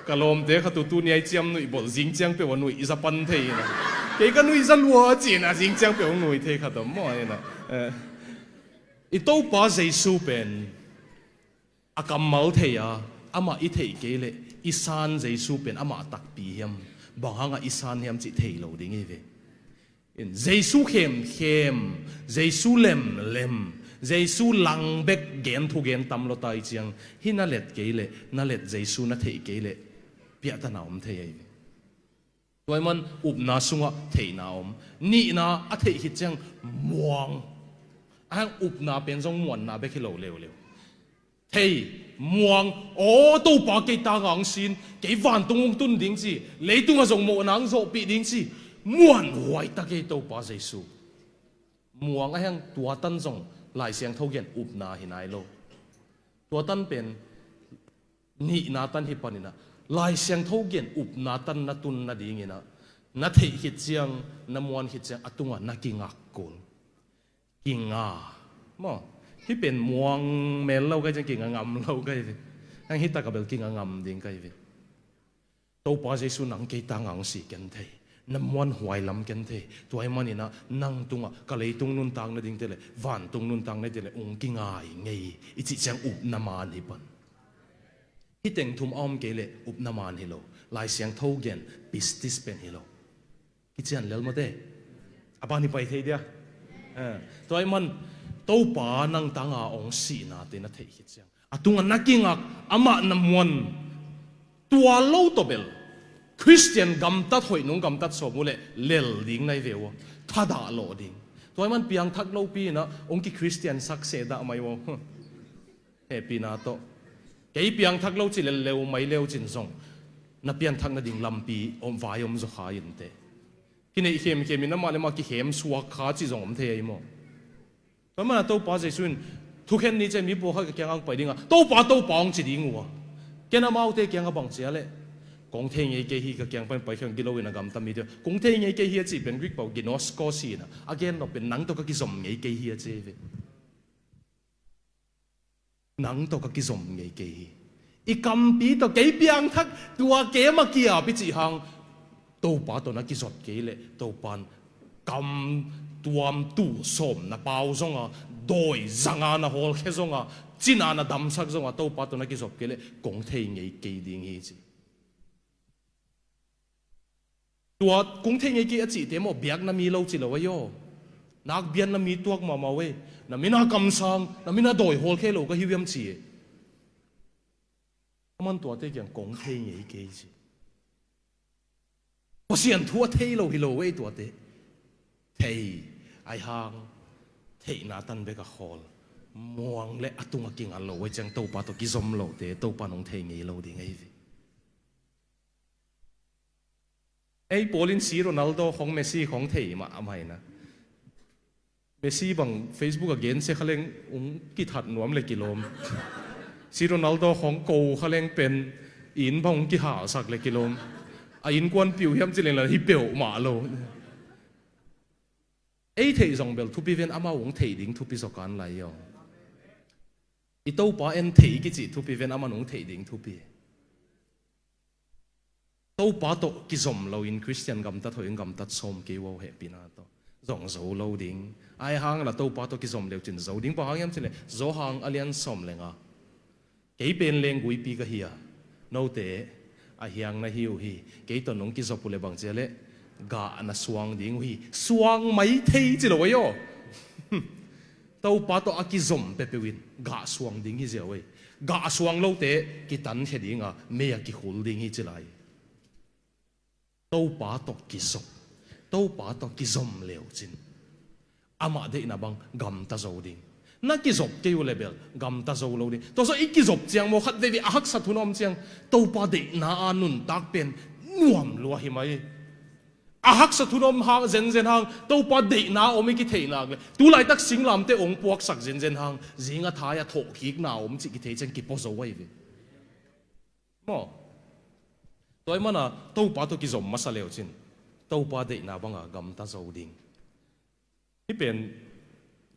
Ka lawmte khat uh tuni ai ciam nuih bolh zingciang peuh a nuih i za pan thei inah. Kei ka nuih za lua ci inah zingciang peuh hong nui thei khat om maw inah. Eh. I Topa Jesu pen a kammal thei a, amah i theih kei leh i san Jesu pen amah takpi hiam, bang hangah i san hiam cih thei lo ding hi ve. In Jesu khemkhem, Jesu lemlem, Jesu lang bek gen thugen tam lawta i ciang hih na let kei leh, na let Jesu na theih kei leh piahtana om thei ahi ve. Tua ahih man upna sungah theihna om. Nihna a theih khit ciang muang. A hang upna pen zong muanna bek hi lo leuleu. Thei, muang, aw Topa kei tanga hong sin, kei vantung hong tun ding ci, leitungah zong mawhna hong zawhpih ding ci, muanhuai ta kei Topa Jesu. Muang a hang tua tan zong Lai Siangtho gen upna hi nai lo. Tua tan pen nihna tan hi paninah Lai Siangtho gen upna tan na tun nadinginah na theih khit ciang, na muan khit ciang a tungah na kingak kul. Kinga. Maw, hih pen muang mel lo kai ciang kinga ngam lo kai ve. Hang hih takah bel kinga ngam ding kai ve. Topa Jesu nang kei tanga hong si ken thei. Na muanhuai lam ken thei. Tua ahih maninah nang tungah ka leitung nuntak nadingte le vantung nuntak nadingte le hong kingai ngei i cih ciang upna man hi pan. Hih teng thum a om kei leh upna man hi lo. Lai Siangtho gen pistis pen hi lo. Kician lel mawte. A ban hi pai thei dia. Eh, tua ahih man Topa nang tanga hong sihnate na theih khit ciang a tungah na kingak, amah na muan. Tua lo tawh bel Khristian gamtat hoih nung gamtat sawm uh leh lel ding nai ve uh a, thadah lawh ding. Tua ahih man piangthak lopi inah hong kikhristian sak seh dah mai uh a. Hehpihna tawh kei piangthak lo ci lelleu mai leu cin zong na pianthak nading lampi om vai om zaw kha inteh. Kineih khemkhem in amah le amah kikhem suak kha cih zong om thei ahi maw? Tua mana Topa Jesu in thukhen ni ciah mi pawlkhat ka kiangah hong pai dingah Topa, Topa hong ci ding uh a. Ken amaute kiangah bang cia leh kong thei ngei kei hi, ka kiang pan pai khang gilo in a gamta mite kong thei ngei kei hi a cih pen Greek pau ginosko si inah a gen lo pen nang tawh ka kizom ngei kei hi a ci hi ve. Nang tawh ka kizom ngei kei hi. I kampi tawh kei piangthak tua kem a kiap i cih hang Topa tawh na kizot kei leh Topa in kam tuam tuh sawm na pau zonga, dawi zanga na hawlkhia zonga, cina na damsak zonga Topa tawh na kizop kei leh kong thei ngei kei ding hi ci. Tua kong thei ngei kei a cihte maw biakna mi lo ci lo ahi aw. Nak biakna mi tuak mahmah uh ei. Na mina kamsang, na mina dawi hawlkhia lo ka hi uh hiam ci e. Aman tuate kiang kong thei ngei kei ci. Pasian thu a thei lo hi lo ei tuate. Thei, ai hang, theihna tan bek a khawl. Muang le a tungah kingal lo ei ciang Topa tawh kizom lote Topa nong thei ngei lo ding ahi ve. Ei pawl in C Ronaldo khong Messi khong thei mahmah inah. Messi bang Facebook a gen sia kha leng ung kithat nuam le kilawm. C Ronaldo khong ko kha leng pen inn bang ung kihalsak le kilawm. A innkuan piu hiam ci leng la hi peuhmah lo. Ei theih zong bel thupi ven amau ung theih ding thupi zaw kan lai aw. I Topa en theih kicih thupi ven aman ung theih ding thupi. Topa tawh kizom loin Khristian gamtat hoih in gamtat sawm kei uh a hehpihna tawh. zong zo lo ding. Ahi hang la Topa tawh kizom leucin zo ding. Bang hang hiam cih leh Johan a lian sawm le nga, kei pen lengguipi ka hi a, note a hiang na hi uh hi. Kei tawh nong kizop uh leh bang ci a leh gah na suang ding uh hi. Suang mai thei ci lo ei aw. Topa tawh a kizom peuhpeuh in gah suang ding hi ziau ei. Gah a suang lote kitankhia ding a, mei a kikhul ding hi ci lai. Topa tawh kizop, Topa tawh kizom leucin amah deihna bang gamta zo ding. Na kizop kei uh leh bel gamta zo lo ding. Tua zawh i kizop ciang maw, khat veivei a haksat hun a om ciang Topa deihna a nuntak pen nuam lua hi mai. A haksat hun a om hang, zenzen hang Topa deihna a om i kitheih nak leh, tu laitak singlamteh hong puaksak zenzen hang, zing a thai a thawhkikna a om cih kithei ciang kipua zo ahi ve. Maw? Tua ahih manin Topa tawh kizom masa leucin Topa deihna banga gamta zo ding. Hih pen,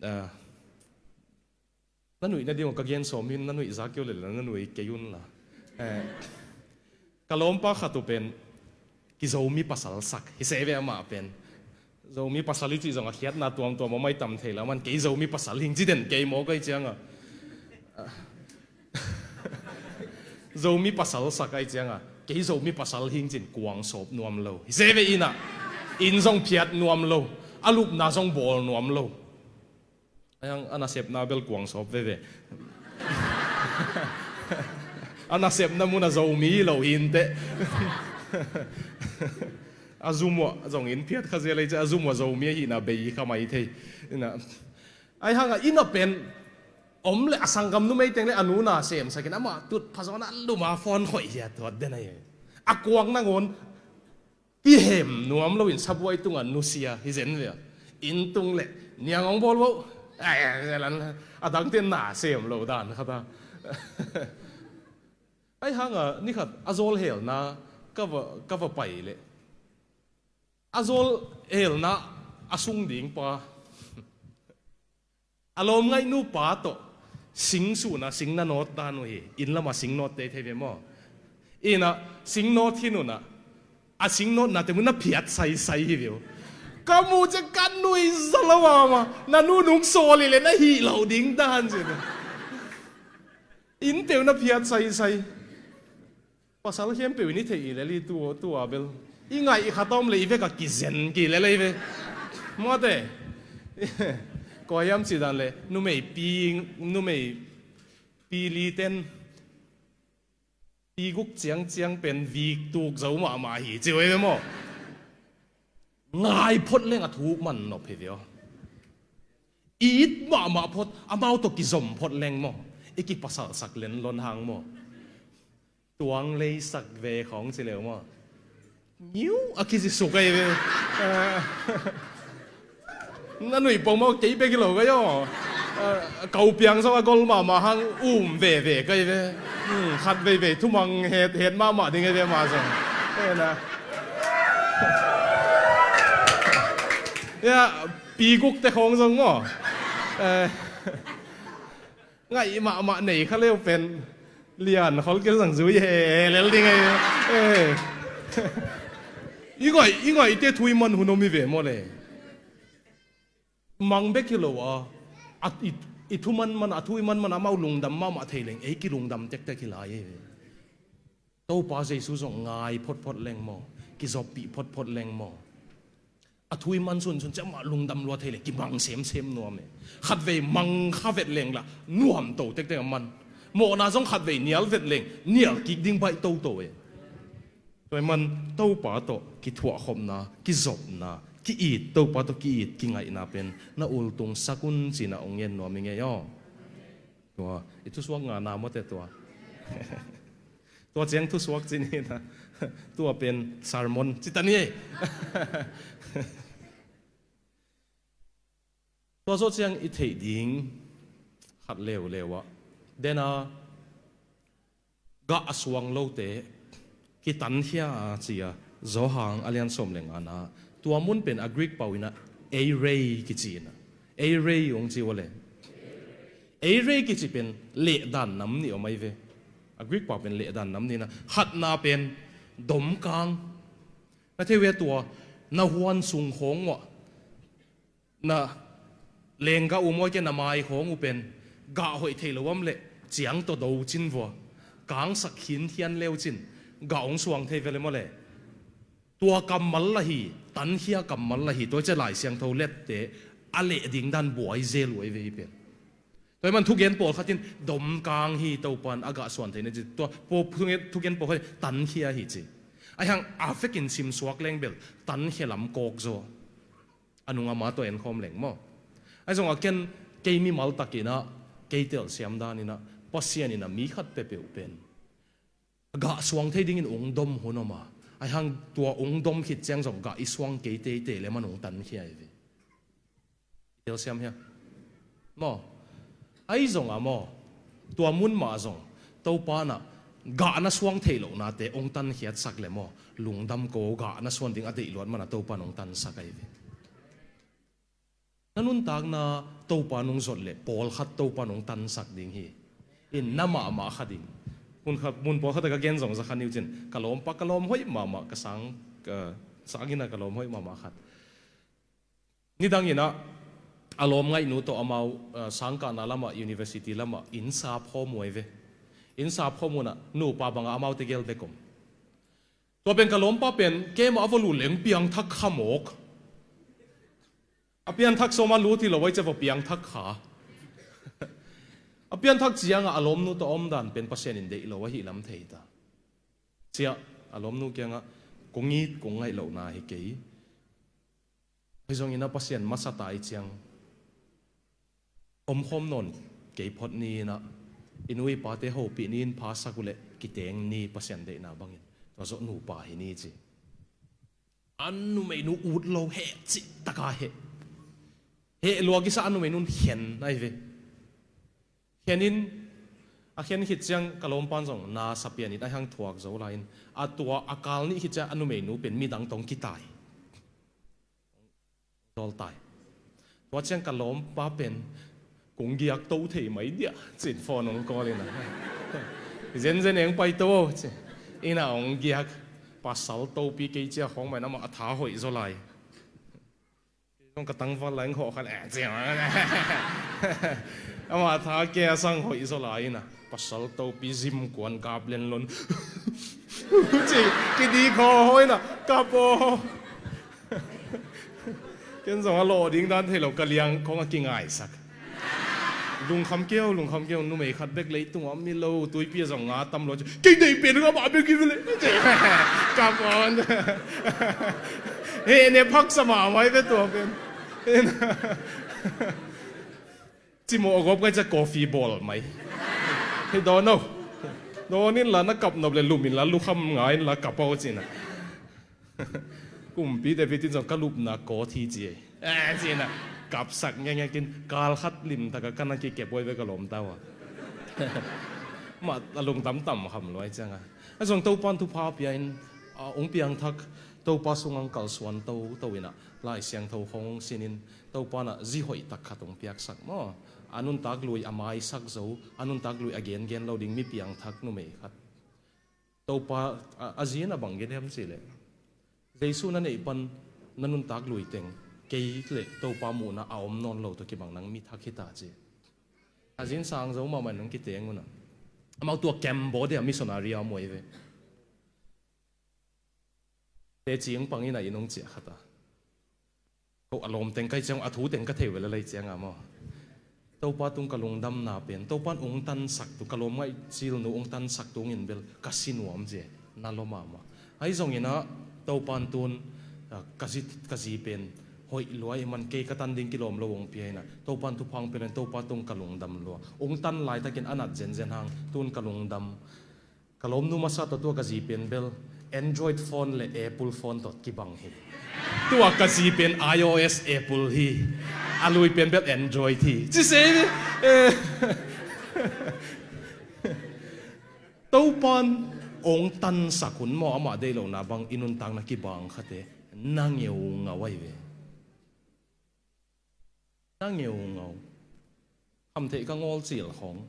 ah, na nuih nading uh ka gen sawm hi, na nuih zak kei uh leh na nuih kei un la. Eh, ka lawmpa khat uh pen kizomi pasal sak hi se ve, amah pen Zomi pasal hi cih zong a khiatna tuamtuam a om ahi tam thei lo, aman kei Zomi pasal hing ci den kei maw, ka hih cianga. Zomi pasal sak ahi cianga, kei Zomi pasal hing cin kuang sawp nuam lo. Hi se ve, inn ah, inn zong phiat nuam lo. A lupna zong bawl nuam lo. Ahi hang a nasepna bel kuang sawp veve. A nasepna mun a Zomi hi lo hi inteh. A zum uah zong inn phiat kha zel ei ci, a zum uah Zomi ahihna bei kha mai thei. Inn ah, ahi hang a inn ah pen om leh a sanggam numei teng leh a nu na semsak in amah tutphah zaw in a lum a phone khoih hiat huat den ahi. A kuang nangawn kihem nuam loin sabuai tungah nusia hi zen ve. Inn tung leh niang hong bawl vo. Ai, ai, ai, a dangte na sem lo dan khat a. Ahi hang a ni khat a zawl helna ka va, ka va pai leh, a zawl helna a sung ding pa a lawmngaihnu pa tawh sing sun a sing na nawt dan uh hi. Inn lamah sing nawt tei thei ve maw? Inn ah sing nawt hi un ah, a sing nawtnate mun na phiat saisai hi ve uh. Ka muh ciang ka nuihza lo mahmah. Na nu nung sawl hi leh na hih loh ding dan ci. Inn teuh na phiat saisai. Pasal khempeuh in i theih hi lel hi, tu, tu a bel i ngaih khat a om leh i vek a kizen kei lel hi ve. Mate, kua hiam cih dan leh numei pi, numei pi li ten pi guk ciangciang pen vik tuk zo mahmah hi ci uh hi ve maw? Ngai phot leng a thuk man nop hi ve aw. I it mahmah phot, amau tawh kizom phot leng maw, i kipasalsak lenlon hang maw? Tuang leisak ve khawng ci leu maw? Ngiu a kizi suk ahi ve. Na nuih pong maw, kei bek hi lo ka hi aw. Kau piang zong a gol mahmah hang um veve ka hi ve. Hmm, khat veivei thumang het, het mahmah ding ahi ve mah zong. Hena. Ya, pi guk te khawng zong maw. Eh. Ngaih mahmah nei kha leu pen lian khol kei zang zui he lel ding ahi. Eh. I ngaih, i ngaihte thu i man hun om hi ve maw le. Mang bek hi lo a, a, i, i thu man man, a thu i man man amau lungdam mahmah thei leng ei kilungdam tektek hi lai ahi ve. Topa Jesu zong ngai photphot leng maw, kizoppih photphot leng maw, a thu i man sunsun ciang mah lungdam lua thei leng kimang semsem nuam e. Khatvei mang kha vet leng la nuam to tektek a man. Mawhna zong khatvei nial vet leng nial kik ding baih toto e. Tua ahih man Topa tawh kithuahkhopna, kizopna, ki-it, Topa tawh ki-it kingaihna pen na ultung sak un cih na hong ngen nuam hi ngei aw. Tua i thusuak ngahna mawte tua. Tua ciang thusuak ci ni na. Tua pen sermon ci ta ni ei. Tua zawh ciang i theih ding khat leuleu ah, dena gah a suang lote kitankhia a ci a, Johan a lian sawm le ngana. Tua mun pen a Greek pau inah eirei kici inah. Eirei hong ci uh a le. Eirei kici pen lehdan nam nih om ahi ve. A Greek pau pen lehdan nam nih inah. Khatna pen domkang. Na thei uh hia tua, na huan sung khawng uah Na lenggah uh maw, kia na mai khawng uh pen gah hoih theih loh om leh ciang tawh do cin vua, kangsak khin thian leu cin, gah hong suang thei ve le maw le. Tua kammal lah hi, tankhia kammal lah hi, tua cia Lai Siangtho lette a leh ding dan buai zel uh ei ve hi pen. Tua hi man thugen pawlkhat in domkang hi, Topan a gah suan theihna ci, tua pawh thugen, thugen pawlkhat in tankhia hi ci. Ahi hang a vekin simsuak leng bel tankhia lam kawk zaw. A nung ama tawh enkhawm leng maw. Ahi zongah ken kei mimal takinah, kei telsiam daninah, Pasian inah mi khat peuhpeuh pen a gah suang thei dingin ung dom hun om a. Ahi hang tua ung dom khit ciang zong gah i suang kei teitei le man ung tankhia hi ve. I telsiam hia? Maw. Ahi zongah maw, tua mun mah zong Topa inah gah na suang theih lohnate ung tankhiatsak le maw, lungdam ko, gah na suan ding a deih luat mana Topa in ung tansak ahi ve. Na nuntakna Topa nung zot le pawlkhat Topa nung tansak ding hi. In na mahmah kha ding. Mun khat, mun pawlkhat a ka gen zong za kha ni uh cin, ka lawmpa ka lawm hoih mahmah, ka sang, ka sang inah ka lawm hoih mahmah khat. Nidanginah a lawm ngaihnu tawh amau, ah, sangkahna lamah, university lamah inn sap khawm uh ei ve. Inn sap khawm unah nupa bangah amaute gel bek om. Tua pen ka lawmpa pen kei mah a va lut leng piangthak kha mawk. A pianthak sawma lut hi lo ai cia va piangthak kha. A pianthak ciangah a lawmnu tawh a omdan pen Pasian in deih lo ahi lam thei ta. Ciah a lawmnu kiangah, kong it kong ngaih lohna hi kei. Ahi zongin a Pasian masa ta i ciang omkhawm nawn kei phot ni inah, i nu i pate hopih ni in phasak uhleh kiteng ni Pasian deihna bangin. Tua zawh nupa hi ni ci. A numeinu ut lo heh cih taka heh. Heh lua kisa a numeinun khen ahi ve. Khen in, a khen khit ciang ka lawmpan zong na sapian in ahi hang thuak zo lai in, a tua a kal nih khit ciang a numeinu pen midang tawh kitai. Dawl tai. Tua ciang ka lawmpa pen kong giak to thei mai diah cin phone hong call inah. Zenzen eng pai to ci. Inah hong giak. Pasal topi kei cia khawng mah in amah a tha hoih zaw lai. Kei zong ka tangval lai hong hawh khan eh ci. Amah a tha kei a sang hoih zaw lai inah. Pasal topi zim kuan kap lenlon. Ci, kidik haw haw inah kap aw. Ken zong a lawh ding dan thei lo, ka liang khawng a kingaisak. Lungkham kei o, lungkham kei o, numei khat bek leitungah om mi lo, tuipi a zong nga tam lo ci. Kei deih pen nga mah bek hi ve le. Kap aw. Heh ne phaksa mahmah hi ve tua pen. Cimawh a gawp kai cia coffee bawl mai. Hei dawn o. Dawn inla na kap nop le lum inla lukham nga inla kap o cina. Kumpi David in zong ka lupna kawt hi ci ei. Eh, cina. Kapsak ngengek in kal khat limtaka ka na kikep oi ve ka lawm tau a. Mah a lungdam tam kham luai cianga. A zong Topan thupha pia in, a, ong piangthak Topa sungang kalsuan toto inah Lai Siangtho khong sinin Topa inah zi hoih tak khat ong piaksak maw? A nuntak lui a maisak zo, a nuntak lui a gengen lo ding mi piangthak numei khat. Topa, a, a zi in a bang gen hiam cih leh, Jesu na neih pan na nuntak lui teng kei le Topa muhna a om nawn lo tawh kibang nang mi thak hi ta ci. A zi in sang zo mahmah in nang kiteng unah. Amau tua Cambodia missionary a muai ve. Teci ong pang inah in ong ciah khat a. Ko a lawm teng kai ciang, a thu teng ka thei uh ve la lei cianga maw? Topa tung ka lungdamna pen Topan ong tansak tu, ka lawm ngaih cilnu ong tansak tu ong in bel ka si nuam cia, na lawm mahmah. Ahi zongin ah Topan tun, ah, ka zi, ka zi pen hoih lua i man kei ka tan ding kilawm lo ong pia inah Topan thupha ong pia leng Topa tung ka lungdam lua. Ong tan laitakin a nat zenzen hang tun ka lungdam. Ka lawmnu masa tawh tua ka zi pen bel Android phone le Apple phone tawh kibang hi. Tua ka zi pen iOS Apple hi. A lui pen bel Android hi. Ci se hi. Eh. Topan ong tansak hun maw, amah deih lohna bang i nuntakna kibang khate na ngeungau ahi ve. Na ngeungau. Khamtheih ka ngawl cil khawng.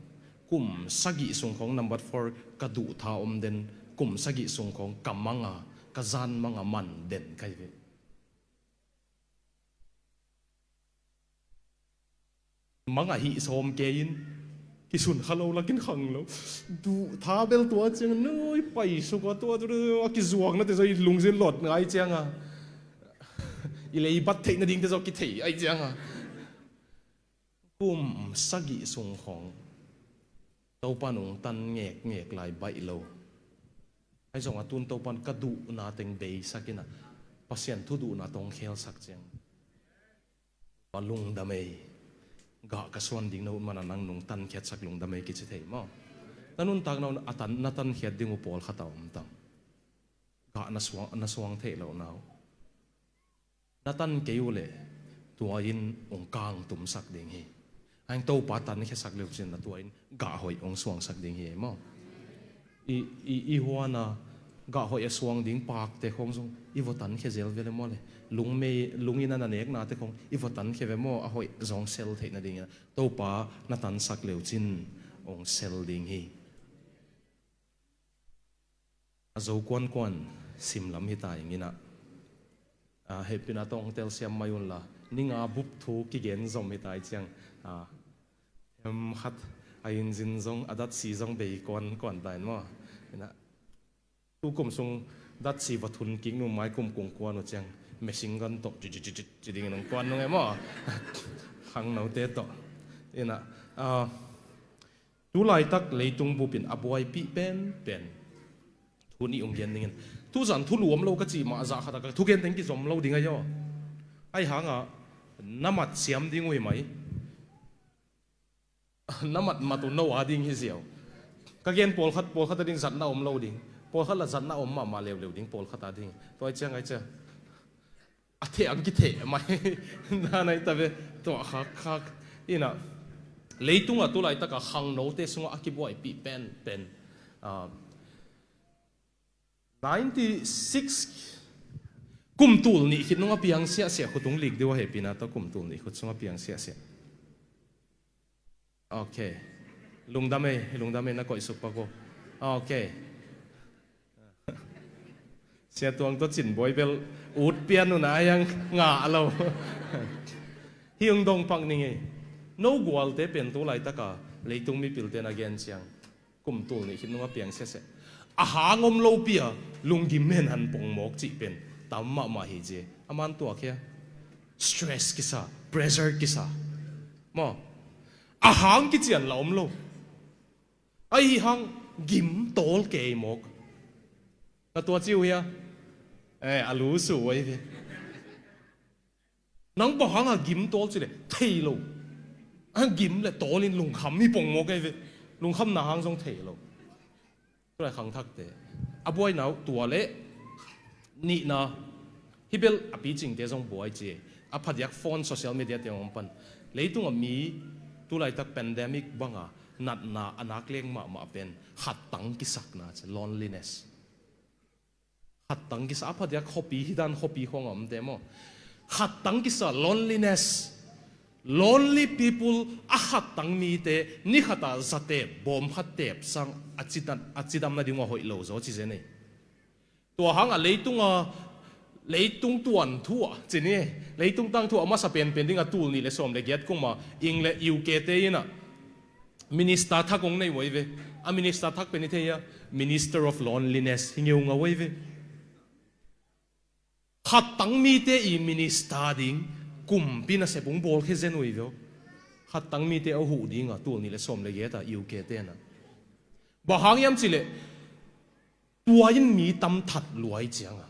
Kum sagih sung khawng number four ka duhtha om den. Kum sagih sung khawng ka manga, ka zan manga man den ka hi ve. Mangah hih sawm kei in, kisun kha lo lakin khang lo. Duh tha bel tua ciang nui pai suk a tua, tua, tua, a kizuakna te zaw i lungzin lot ngai ciang a, i leibat theih nading te zaw kithei ai ciang a, kum sagih sung khawng Topa nung tan ngekngek lai baih lo. Ahi zong a tun Topan ka duhna teng beisak in a, Pasian thu duhna tong khelsak ciang, Pa lungdam ei, gah ka suan ding na ut mana nang nung tankhiatsak lungdam ei kici thei maw? Na nuntakna un a tan, na tankhiat ding uh pawlkhat a om tam? Gah na suang, na suang theih loh na uh na tan kei uh leh tua in hong kangtumsak ding hi. Ahin Topa tankhiasak leucin na tua in gah hoih hong suangsak ding hi ei maw? I, i, i huana gah hoih a suang ding pakte khawng zong i va tankhia zel ve le maw le? Lungmei, lungin a na neknate khawng i va tankhia ve maw? A hoih zong sel theih nadingin a Topa na tansak leucin hong sel ding hi. A zo kuankuan simlam hita ing in a, a, hehpihna tawh hong telsiam mai unla, ni nga bup thu kigen zom hita i ciang, a, hem khat a inzin zong a datsi zong bei kuankuan ta in maw? In a, tu kum sung datsi va thun kik nung mai kum kung kuan uh ciang machine gun tawh ci, ci, ci, ci, ci dingin hong kuan nung e maw? Khangnote tawh. In a, a, tu laitak leitung bupin a buaipih penpen thu nih hong gen dingin, tuzan thulu om lo ka cih mah zah khat a ka thugen teng kizom lo ding ahi aw. Ahi hangah na mat siam ding uh hi mai. Na mat mat uh no a ding hi ziau. Ka gen pawlkhat, pawlkhat a ding zatna om lo ding, pawlkhat la zatna om mahmah leuleu ding pawlkhat a ding. Tua ahi ciang ahi ciang a theh ang kitheh mai. Na nai ta ve. Tua khak khak in a, leitungah tu laitaka khangnote sungah a kibuaipih penpen, ah, ninety six kum tul nih khit nung a piang siahsiah, khut hong lik deuh a hehpihna tawh kum tul nih khut sung a piang siahsiah. Ok. Lungdam ei, lungdam ei, na koih suk pak uh. Ok. Sia Tuang tawh Cin Bawi bel ut pian uh na a hiang ngah lo. Hih hong dong pak ning ei. No gualte pen tu laitaka leitung mipilte na gen ciang kum tul nih khit nung a piang sese. A hang om lopi a lunggim henhan pongmawk cih pen tam mahmah hi ci. A man tuak hia? Stress kisa, pressure kisa. Maw? A hang kician la om lo. Ahi hang gim tawl kei mawk. Na tua ci uh hia? Eh, a lu su uh ahi ve. Nang bang hanga gim tawl ci le thei lo. A gim le tawlin lungkham hi pongmawk ahi ve. Lungkhamna hang zong thei lo. Tulai khangthakte a buaina uh tua le nihna. Hih bel a picingte zong buai ci. A phadiak phone, social media te hong pan. Leitungah mi tulaitak pandemic banga natna a nak leng mahmah pen khattang kisakna ci, loneliness. Khattang kisa a phadiak khuapi, hih dan khuapi khawng a omte maw? Khattang kisa, loneliness. Lonely people, a khattang mite ni khata zatep, bawm khat tep sang a cidam, a cidam nading uh a hoih lo zaw ci zen ei. Tua hanga leitunga, leitung tuan thu ah ci ni, leitung tangthu a masa penpen dinga tul nih le sawm le giat kuma ing le U K te inah minister thak hong nei uh ahi ve. A minister thak pen i thei a, Minister of Loneliness hi ngeungau ahi ve. Khattang mite i minister ding kumpi nasep hong bawlkhia zen uh ahi ve aw. Khattang mite a huh dinga tul nih le sawm le giata U K tenah. Bang hang hiam cileh tua in mi tam that luai cianga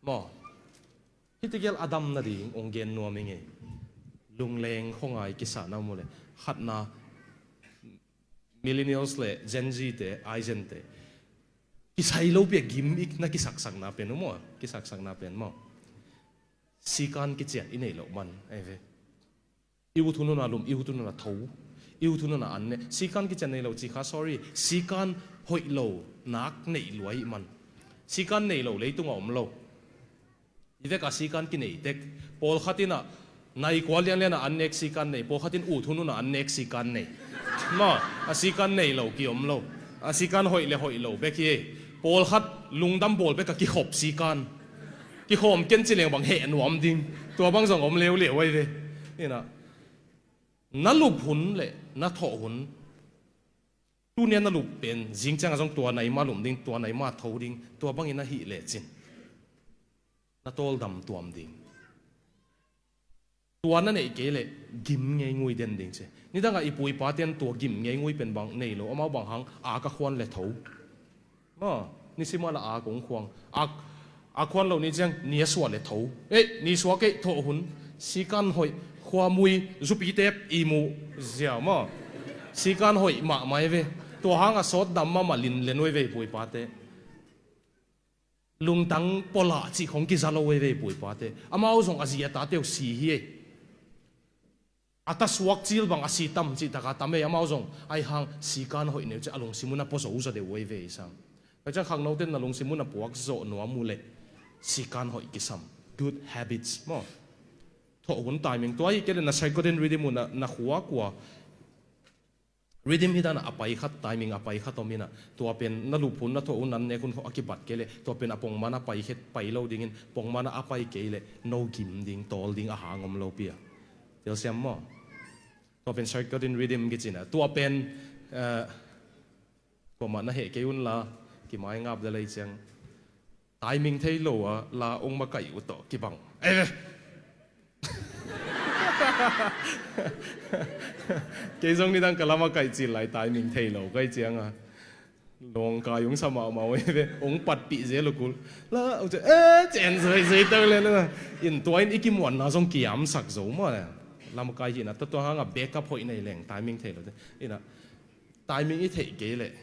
maw? Hih tegel a dam nading hong gen nuam hi ngei. Lungleng khuangai kisahna mu le khatna, millennials le Gen Z te, Gen Z te kisai lopi a gim ik na kisaksakna pen uh maw? Kisaksakna pen maw? Sikan kician i neih loh man ahi ve. I ut hun huna lum, i ut hun huna tho, i ut hun huna an ne. Sikan kician nei lo ci kha, sorry. Sikan hoih lo nak neih luai man. Sikan nei lo leitunga om lo. I veka sikan kinei tek. Pawlkhat inah nai kua lianliana an nek sikan nei, pawlkhat in ut hun huna an nek sikan nei. Maw, a sikan nei lo ki om lo. A sikan hoih le hoih lo bek hi. Pawlkhat lungdam bawl beka kikhop sikan. Kikhawm ken ci leng bang heh nuam ding. Tua bang zong om leuleu ahi ve. Inah Na lup hun le na thawh hun, tuni a na lup pen zing ciangah zong tua nai mah lum ding, tua nai mah tho ding, tua bangin na hih lecin na tawldam tuam ding. Tua na neih kei leh gim ngeingui den ding ci. Nidangah i pu i pate in tua gim ngeingui pen bang nei lo, amau bang hang a ka khuan le tho. Ma, nisim a la a kong khuang. A, a khuan lo ni ciang ni a suah le tho. Ei, ni suah kei thawh hun. Sikan hoih, khuamui, zupitep, imu, zia ma. Sikan hoih mahmah e ve. Tua hangah sawt dam mahmah lin le nuai ve i pu i pate. Lungtang polah cih khong kiza lo e ve i pu i pate. Amau zong a zi a tate uh si hi e. A ta suak cil bang a si tam cih taka tam ei, amau zong ahi hang sikan hoih neu ci a lungsim un a pua zo zaw deuh uh ei ve i sang. Ka ciang khangnote in na lungsim un a puak zawh nuam uh leh sikan hoih kisam. Good habits maw. Thawh hun timing tua hi kei leh na circadian rhythm uh na, na khua kua. Rhythm hi dan a pai khat, timing a pai khat om hi na. Tua pen na lup hun na thawh hun na nek hun a kibat kei leh tua pen a pongman a pai khet pai lo dingin pongman a pai kei leh no gim ding, tawl ding a hang om lo pi a. Telsiam maw. Tua pen circadian rhythm kici na. Tua pen, eh, kuamah na heh kei un la, kimai ngap de lei ciang. Timing thei lo a la ong makaih uh tawh kibang. Eh. Kei zong nidang ka la makaih cil lai timing thei lo kai ciang a. Nawngkai ong sa mahmah uh ei ve, ong patpih zel uh kul. La, ong ci, eh, cen zoi zoi tau le la. In tua in i kimuanna zong kiamsak zo mah le. Lamkai hi na, tua tua hangah backup hoih nei leng, timing thei lo te. Ina, timing i theih kei leh.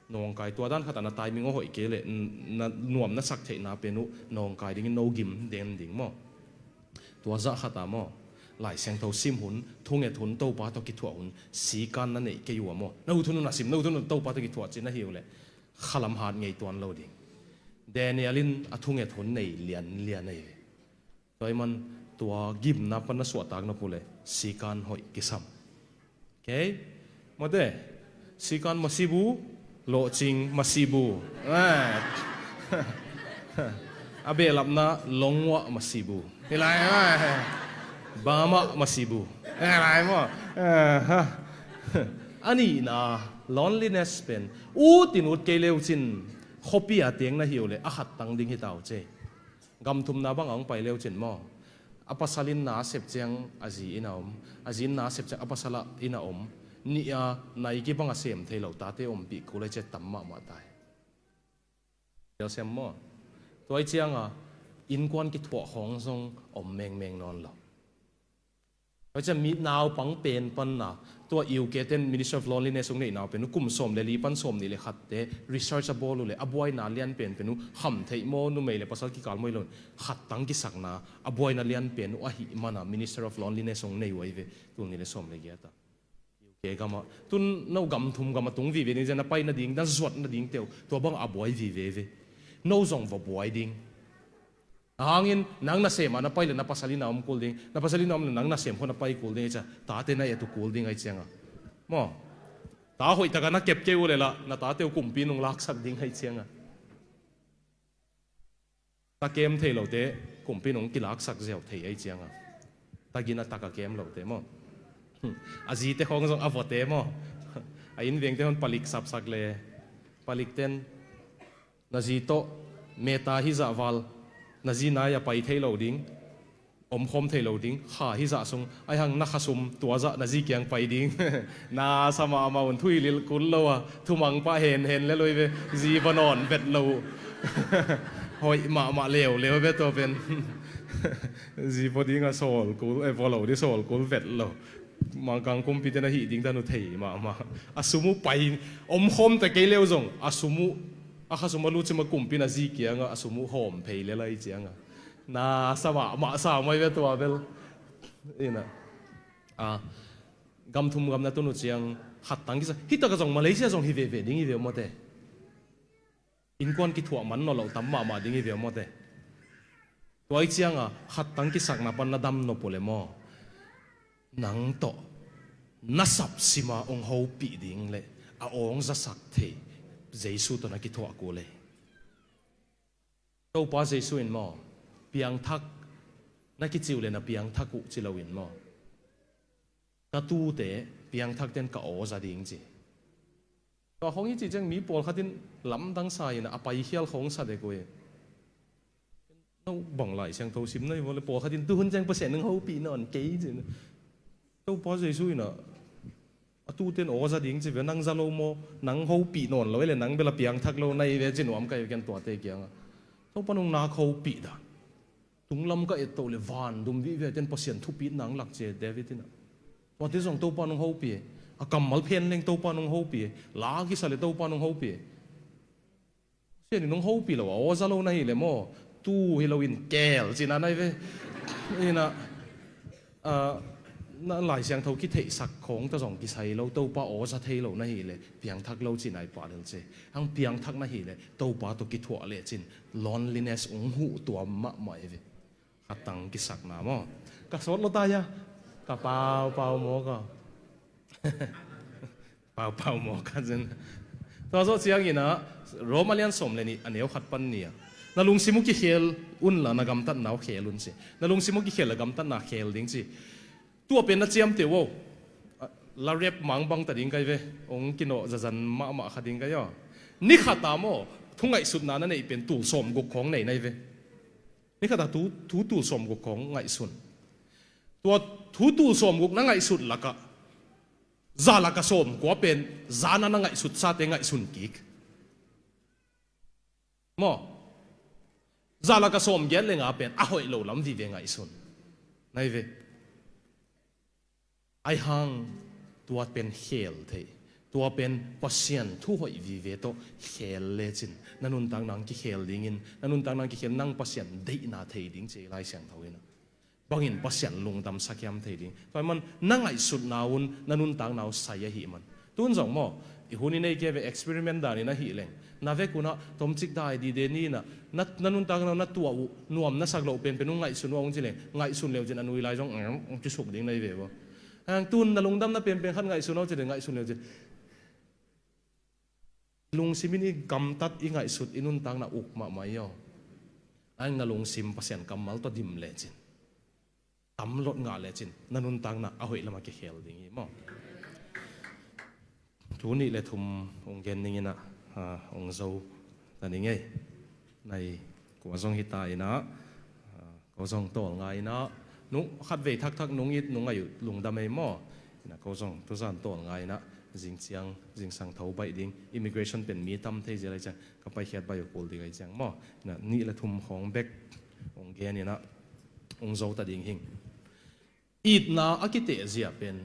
Nawngkai tua dan khatah na timing aw hoih kei leh, n-, na nuam na sak theihna pen uh, nawngkai dingin no gim den ding maw. Tua zah khatah maw. Lai Siangtho sim hun, thunget hun, Topa tawh kithuah hun, sikan na neih kei uh a maw. Na ut hun uh na sim, na ut hun uh Topa tawh kithuah cih na hi uh leh. Khalam hat ngei tuan lo ding. Daniel in a thunget hun nei lianlian ei ve. Tua ahih man tua gimna pan na suahtak nop uh leh sikan hoih kisam. Okay? Mawte, sikan masibu, lawhcing masibu. Eh. A behlapna longwah masibu. Hilai, eh. Bamah masibu. Eh, lai maw. Eh, ha. A nihna, loneliness pen. Ut in ut kei leu cin, khuapi a teng na hi uh leh, a khattang ding hi ta uh cei. Gam thumna bangah hong pai leu cin maw. A pasal in na a sep ciang a zi in a om. A zi in na a sep ciang a pasal in a om. Nih a nai kibang a sem thei lo tate ompih kul a cia tam mahmah tai. Telsiam maw. Tua i cianga innkuan kithuah khawng zong om mengmeng nawn lo. Tua ciang mi naupang pen panna, tua U K ten Ministry of Loneliness hong neih nau pen uh, kum sawm le li pan sawm nih le khatte, research a bawl uh le, a buaina lian pen pen uh, kham theih maw, numei le pasal kikal maw hi lo, khattang kisakna, a buaina lian pen uh ahih mana, Ministry of Loneliness hong nei uh ahi ve, tul nih le sawm le giat a. U K gamah, tun no gam thum gam a tung vive ni zia na pai nading, na zuat nading teuh, tua bang a buai vive ve. No zong va buai ding. Ahang in, nang nasem a na pai le na pasal inn a om kul ding, na pasal inn a om le nang nasem khua na pai kul ding, ei cia, tate na et uh kul ding ahi cianga. Maw, ta hoih taka na kep kei uh le lah, na tate uh kumpi nung laksak ding ahi cianga. Ta kem thei lote, kumpi nung kilaksak ziau thei ahi cianga. Ta gina taka kem lote maw. Hmm. A zite khawng zong a vawte maw. A inn vengte hon palik sapsak le, palik ten, na zi tawh, meta hizah val, na zi nai a pai thei lo ding, omkhawm thei lo ding, kha hizah sung, aihang na khasum, tua zah na zi kiang pai ding, na sa mahmah un thu i lilh kul lo a, thumang pah henhen le lui ve, zi va nawn vet lo uh. Hoih mahmah leuleu ve tua pen. Zi va ding a sawl kul, eh, va lo ding sawl kul vet lo. Mangkang kumpite na hih ding dan uh thei mahmah. A sum uh pai, omkhawm ta kei leu zong, a sum uh, a khasum a lut cima kumpi na zi kianga, a sum uh hawm phei le lai cianga. Na sa mahmah sa mai ve tua bel. Ina. A, gam thum gam na tun uh ciang, khattang kisa, hih taka zong Malaysia zong hi veve ding hi ve mawte. Innkuan kithuah man nawn loh tam mahmah ding hi ve mawte. Tua ahi cianga khattang kisakna pan na dam nop uh le maw. Nang tawh na sapsima hong hopih ding le a awng zasak thei Jesu tawh na kithuah kul e. Topa Jesu in maw, piangthak na kici uh le na piangthak uh ci loin maw. ka tute piangthakte'n ka aw za ding ci. Tua khong i cih ciang mi pawlkhat in lamdang sa in a, a paikhial khong sa dek uh hi. No bang Lai Siangtho sim na hi vua leh pawlkhat in tu hun ciang Pasian in hong hopih nawn kei ci. Topa Jesu in a, a tute'n aw za ding ci ve, nang za lo maw, nang hopih nawn lo hi leh nang bel a piangthak lo na hi ve ci nuam ka hi ve ken tuate kiangah. Topa'n hong nak hopih dan. Tunglam ka et toh leh van dum vive ten Pasian thupitna hong lak ci David in a. Tuate zong Topa'n hong hopih e. A kammal phen leng Topa'n hong hopih e. La kisa leh Topa'n hong hopih e. Pasian in hong hopih lo a, aw za lo na hi leh maw, tu hi loin keel cihna na hi ve. In a, ah, na Lai Siangtho kitheihsak khong tawh zong kisai lo, Topa aw za thei lo na hi leh piangthak lo cihna hi pah lel ci. Hong piangthak na hi leh Topa tawh kithuah lecin loneliness hong huh tuam mahmah hi ve. Khatang kisakna maw. Ka sawt lo ta hia? Ka paupau mawk a. Paupau mawk a cin. Tua zawh ciangin a, Rom a lian sawm leh nih a neu khat pan nih ah, na lungsim uh kikhel unla na gamtatna uh khel un ci. Na lungsim uh kikhel a gamtatna khel ding ci. Tua pen na ciamteh uh aw. La rep mangbang ta ding ka hi ve. Hong kinawh zazan mahmah kha ding ka hi aw. Ni khat a maw, thu ngaihsutna na neih pen tul sawmguk khong nei na hi ve. Ni khat a thu, thu tul sawmguk khong ngaihsun. Tua thu tul sawmguk na ngaihsut lakah, za lakah sawmkua pen zan a na ngaihsutsate ngaihsun kik. Maw? Za lakah sawmgiat leh nga pen a hoih lo lam vive ngaihsun na hi ve. Ahi hang tua pen khel theih, tua pen Pasian thu hoih vive tawh khel lecin na nuntakna hong kikhel dingin, na nuntakna hong kikhel nang Pasian deihna thei ding ci Lai Siangtho in a. Bangin Pasian lungdamsak hiam thei ding. Tua ahih man na ngaihsutna un na nuntakna uh sai ahih man. Tun zong maw, i hun i nei kei ve experiment danin ahih leng, na vek un a tomcik dai dide ni in a, na, na nuntakna uh na tuah uh nuam na sak loh penpen uh ngaihsun uh a hong ci leng, ngaihsun leucin a nui lai zong, "Em," hong ci suk ding na hi ve uh. Hang tun na lungdamna penpen khat ngaihsun uh a hong ci leng ngaihsun leucin. Lungsim in i gamtat i ngaihsut i nuntakna uk mahmah hi aw. Hang na lungsim Pasian kammal tawh dim lecin, tam lot ngah lecin na nuntakna a hoih lamah kikhel ding hi maw. Thu nih leh thum hong gen ning in a, ah, hong zo ta ning ei. Nai kua zong hi ta in a, ah, ko zong tawlnga in a, nung khatvei thakthak nung it nung ngaih uh lungdam ei maw. In a ko zong tuzan tawlnga in a, zing ciang zingsang tho baih ding, immigration pen mi tam thei zia lai ciang ka paikhiat baih uh kul ding ahi ciang maw. In a nih leh thum khawng bek hong gen in a, hong zo ta ding hing. Itna a kiteh zia pen,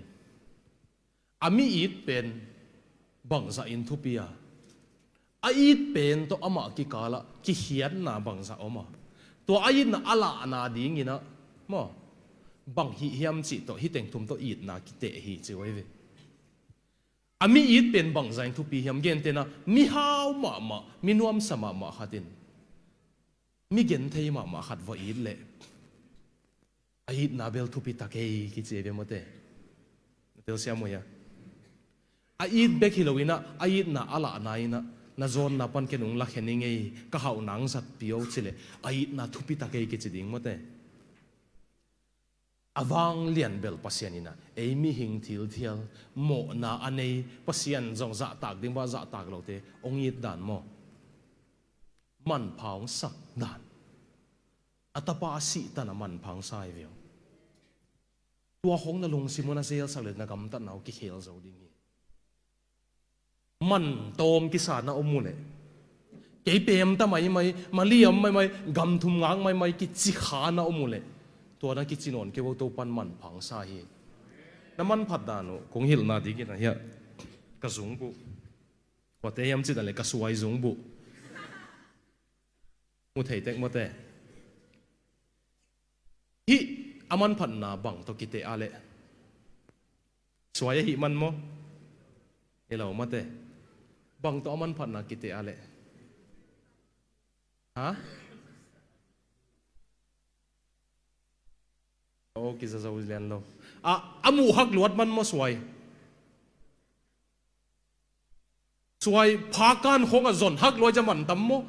a mi it pen bangzah in thupi a, a it pen tawh amah kikalah kikhiatna bangzah om a, tua a itna a lahna dingin a maw, bang hih hiam cih tawh hih teng thum tawh itna kiteh hi ci uh ahi ve. A mi it pen bangzah in thupi hiam, gentehna mihau mahmah, mi nuamsa mahmah khat in mi genthei mahmah khat va it leh a itna bel thupi ta kei kici ve maw te. Na telsiam uh hia? A it bek hi lo in a, a itna a lahna in a, na zawnna pan ken hong lakhia ning ei, ka hauhna hong zatpih o ci leh a itna thupi ta kei kici ding maw te. A vanglian bel Pasian in a, ei mihing thilthial, mawhna a nei, Pasian zong zahtak ding bang zahtak lote hong it dan maw, manpha hong sak dan. A tapa a sih tan a manpha hong sa hi ve aw. Tua khong na lungsim un a zelsak leh na gamtatna uh kikhel zo ding hi. Man tawm kisa na om uh leh, kei pemta maimai, maliam maimai, gam thum ngak maimai kici kha na om uh leh, tua na kici nawn kei uh, Topa'n manpha hong sa hi. Na manphat dan uh kong hilhna dingin a hiah ka zungbuh, kuate hiam cih dan leh ka suai zungbuh. Mu thei tek maw te. Hih a manphatna bang tawh kiteh a leh? Suai ahih man maw? Hi lo maw te. Bang tawh a manphatna kiteh a leh? Ha? Aw, kiza zo lian lo. A, a muh hak luat man maw suai? Suai phakan khong a zon hak luai cia man tam maw?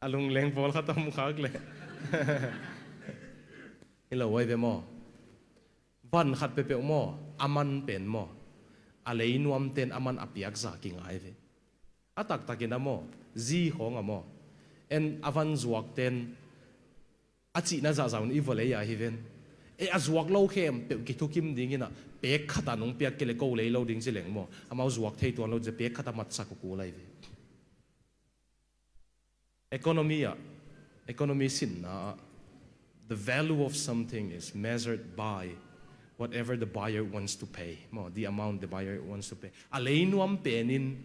A lungleng pawl khat a mu khak leh. Hi lo uai ve maw? Van khat peuhpeuh maw, a man pen maw, a lei nuamten a man a piakza kingai ve. A taktakin a maw, zi khawng a maw, en a van zuakten a cihna zahzah un i vawlei ah hi ven. E, a zuak lo khempeuh kithukim dinginah pek khatah nong piak kei le ko lei lo ding ci leng maw, amau zuak thei tuan lo ci pek khatah matsak uh kul ahi ve. Economy ah, economy sinna ah, the value of something is measured by whatever the buyer wants to pay. Maw, the amount the buyer wants to pay. A lei nuam penin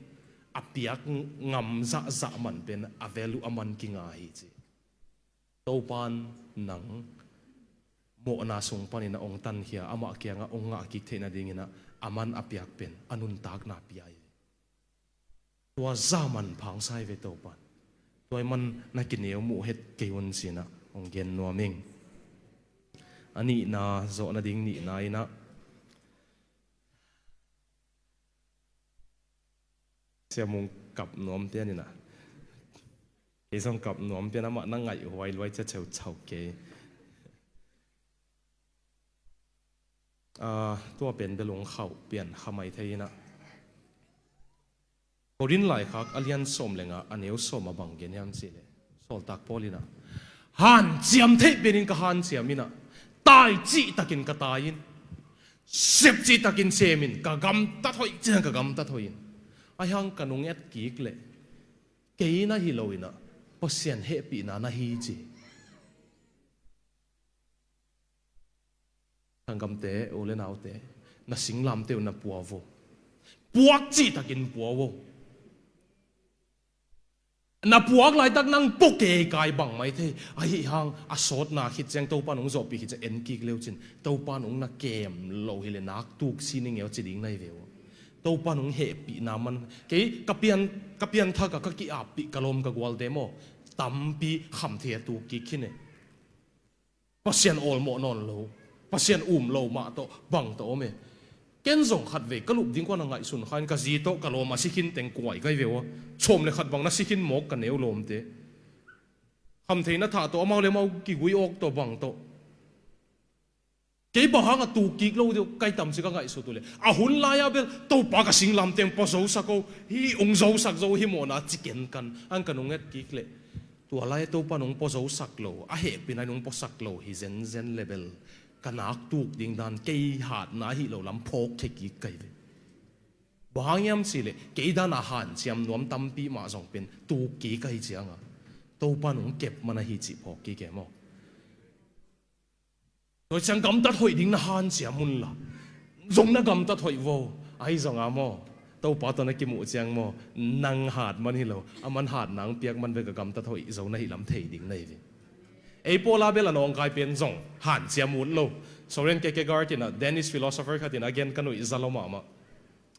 a piak ngam zahzah man pen a value a man kinga hi ci. Topan nang mawhna sung panin a ong tankhia, amah kiangah ong ngah kik theih nadinginah a man a piak pen a nuntakna pia hi. Tua zah man phangsa hi ve Topan. Tua i man na kineu muh het kei un cinah ong gen nuam ing. A nihna zawh nading nihna inah Siamung kap nuam pian inah. Kei zong kap nuam pian amah na ngaih huai luai cia cheuchau kei. Ah, tua pen bel ong khauh pian kha mai thei inah. Korin laikhak a lian sawm le nga a neu sawm a bang gen hiam cihleh, sawltak Paul inah, hanciam theih penin ka hanciam inah, tai cihtakin ka tai in, sep cihtakin sem in, ka gamtat hoih ciang ka gamtat hoih in, ahi hang ka nung et kik leh kei na hi lo inah Pasian hehpihna na hi ci. Sanggamte, u le naute, na singlamteh uh na pua vo. Puak cihtakin pua vo. Na puak laitak nang pua keikai bang mai thei. Ahi hang a sawtna khit ciang Topa nung zawhpih khit ciang en kik leu cin Topa nung na kem lo hileh nak tuk si ning eu ci ding na hi ve uh. Topa nung hehpihna man kei ka pian, ka pianthak a ka ki-appih ka lawm ka gualte maw, tampi khamthei a tuk kik khin e. Pasian awlmawh nawn lo, Pasian um lo mah tawh bang tawh om e. Ken zong khatvei ka lup ding kuan a ngaihsun kha in ka zi tawh ka lawm a si khin teng kuai kai ve ua. Chawm le khat bang na si khin mawk ka neu lawmte. Khamtheina thah tawh amau le amau kigui awk tawh bang tawh. Kei bang hang a tuk kik lo deuh kai tam ci ka ngaihsut uh le. A hun lai-ah bel Topa ka singlamteng pua zosak o, hi ung zosak zo hi mawhna ci kenkan an ka nung et kik leh. Tua lai-ah Topa nung pua zosak lo, a hehpihna nung puasak lo hi zenzen le bel ka nak tuk ding dan kei hatna ahi lo lam phawk khia kik kai ve. Bang hang hiam cihleh kei dan a hanciam nuam tampi mah zong pen tuk kik ahi cianga Topa nung kep man ahi cih phawk kik e maw? Tua ciang gamtat hoih ding na hanciam unla zong na gamtat hoih vo. Ahi zonga maw, Topa tawh na kimuh ciang maw, nang hat man hi lo, a man hat nang piak man bek a gamtat hoih zo na hi lam thei ding na hi ve. Ei Paula bel a nawngkai pen zong hanciam ut lo. Soren Kierkegaard inah, Danish philosopher khat inah a gen ka nuih za lo mahmah.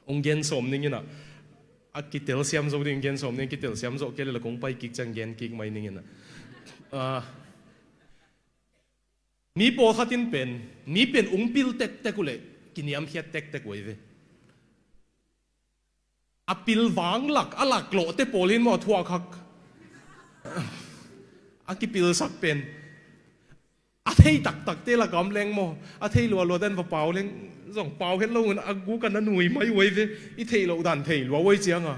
Ung gen sawm ning inah, a kitelsiam zo ding gen sawm ning, kitelsiam zo kei le la kong pai kik ciang gen kik mai ning inah. Ah, mi pawlkhat in pen mi pen ung pil tektek uhleh kiniamkhiat tektek uh ahi ve. A pil vanglak a laklawhte pawl in maw a thuakhak a kipilsak pen a thei taktakte lakam leng maw, a thei lualuate in va pau leng zong pau het lo un a guk a na nui mai uh ahi ve. I theih loh dan thei lua uh ahi cianga.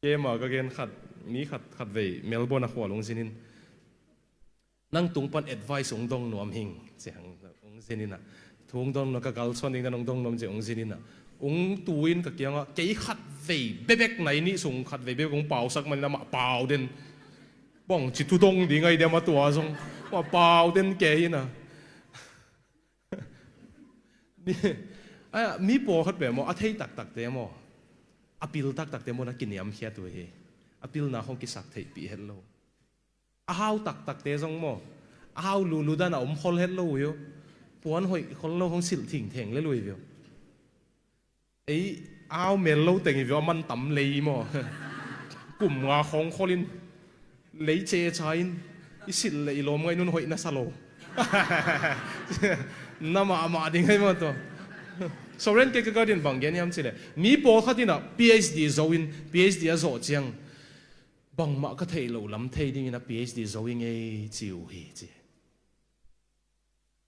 Kei mah ka gen khat, mi khat, khatvei Melbourne a khual ung zinin, nang tung pan advice ung dong nuam hing ci hang ung zininah, thu ung dong nuam ka galsuan ding dan ung dong nuam ci ung zininah, ung tu in ka kiangah kei khatvei bebek nai nih sung khatvei bebek ung pausak manin amah pau den. Bang ci thu dong ding ahi diam a tua zong amah pau den kei hinah. Mi pawlkhat pen maw a thei taktakte maw, a pil taktakte maw na kiniamkhiat uh hi. A pilna hong kisak theihpih het lo. A hau taktakte zong maw a hau lulu dan a om khol het lo uh hi uh. Puan hoih khol lo hong silh thingtheng le lui uh hi uh. Ei, au mel lo teng hi veu a man tam lei maw? Kum nga khawng kholin lei ceca in i silh le i lawm ngai nun hoih na sa lo. Na mahmah ding hei maw tua? Soren Kierkegaard in bang gen hiam cileh mi pawlkhat inah PhD zo in PhD a zawh ciang bangmah ka theih loh lam thei dingin a PhD zo i ngei ci uh hi ci.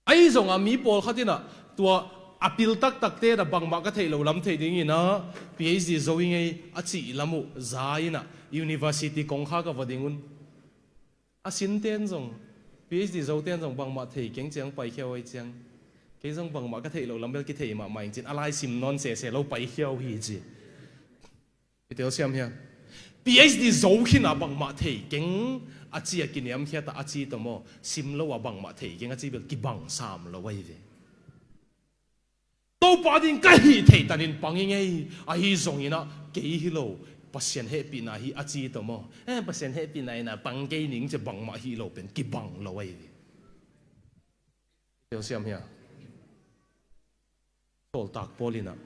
Ahi zongah mi pawlkhat inah tua a pil taktakte inah bangmah ka theih loh lam theih dinginah P H D zo i ngei a cih lam uh za inah university kongkhak a va ding un. A sinten zong, P H D zoten zong bangmah thei keng ciang paikhia uh ahi ciang, kei zong bangmah ka theih loh lam bel kithei mahmah ing cin a lai sim nawn sese lo paikhia uh hi ci. I telsiam hia? P H D zo khinah bangmah thei keng a ci a kiniamkhiat ah a ci tawh maw, sim lo a bangmah thei keng a ci bel kibang sam lo ahi ve. Topa ding ka hih theih tanin pang i ngei, ahi zonginah kei hi lo, Pasian hehpihna hi a ci tawh maw. Eh, Pasian hehpihna inah pang kei ning ci bangmah hi lo pen kibang lo ahi ve. Telsiam hia? Sawltak Paul inah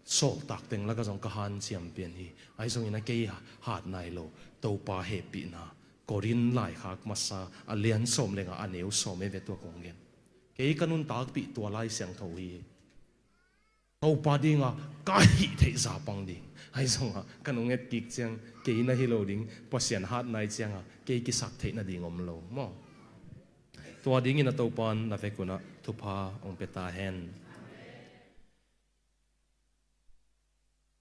sawltak teng lakah zong ka hanciam pian hi. Ahi zonginah kei hat nai lo, Topa hehpihna. Korin laikhak masa a lian sawm le nga a neu sawm e ve tua kong gen. Kei ka nuntakpih tua Lai Siangtho hi. Topa dinga ka hih theih za pang ding. Ahi zongah ka nung et kik ciang kei na hi lo ding, Pasian hat nai cianga kei kisak theih nading om lo maw? Tua dingin a Topan na vek unah thupha ong pia ta hen.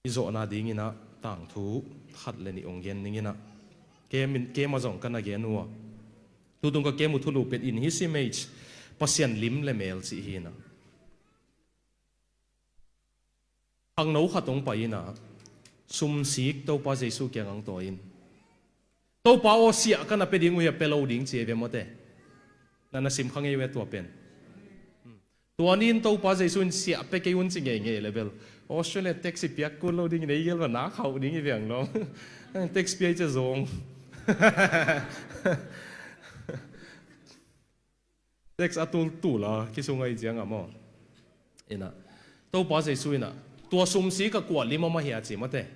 I zawhna dinginah tangthu khat le nih ong gen ninginah kem in, kem a zong ka na gen uh a, tutung ka kem uh thulu pen in his image, Pasian lim le mel cih hinah. Khangno khat ong pai inah sumsik Topa Jesu kiang ang tawi in, Topa aw, siah ka na pia ding uh hi a, pia lo ding ci e ve mawte. Na na sim kha ngei uh e tua pen. Tua ni in Topa Jesu in siah pia kei un ci ngeingei le bel Australia taxi piak kul lo ding in ei gel va na khauh ding i veng lo. Taxi pia i ci a zong. Tax a tultul a kisung ahi cianga maw? Inah Topa Jesu inah tua sumsik a kua lim om ahi a ci mawte.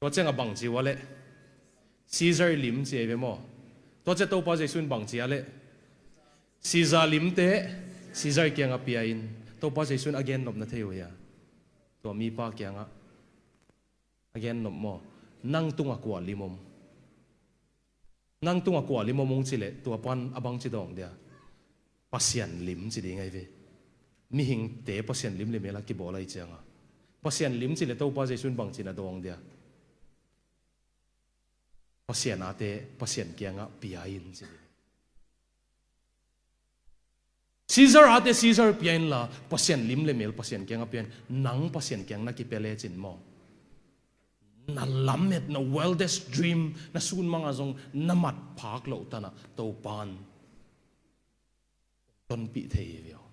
Tua cianga bangci uh a leh Caesar lim ci ei ve maw? Tua cia Topa Jesu in bangci a leh Caesar limte Caesar kianga pia in, Topa Jesu in a gennop na thei uh hia? Tua mipa kiangah a gennop maw? Nang tungah kua lim om? Nang tungah kua lim om ung cileh tua pan a bangci dawng dia? Pasian lim ci ding ahi ve. Mihingte Pasian lim le mel a kibawl ahi cianga Pasian lim cileh Topa Jesu in bangci na dawng dia? Pasian ate Pasian kiangah pia in ci ding. Caesar ate Caesar pia inla Pasian lim le mel Pasian kiangah pia in. Nang Pasian kiang na kipia lecin maw, na lamet, na wildest dream, na sunmanga zong na mat phak loh tanah Topan tonpih thei hi ve aw.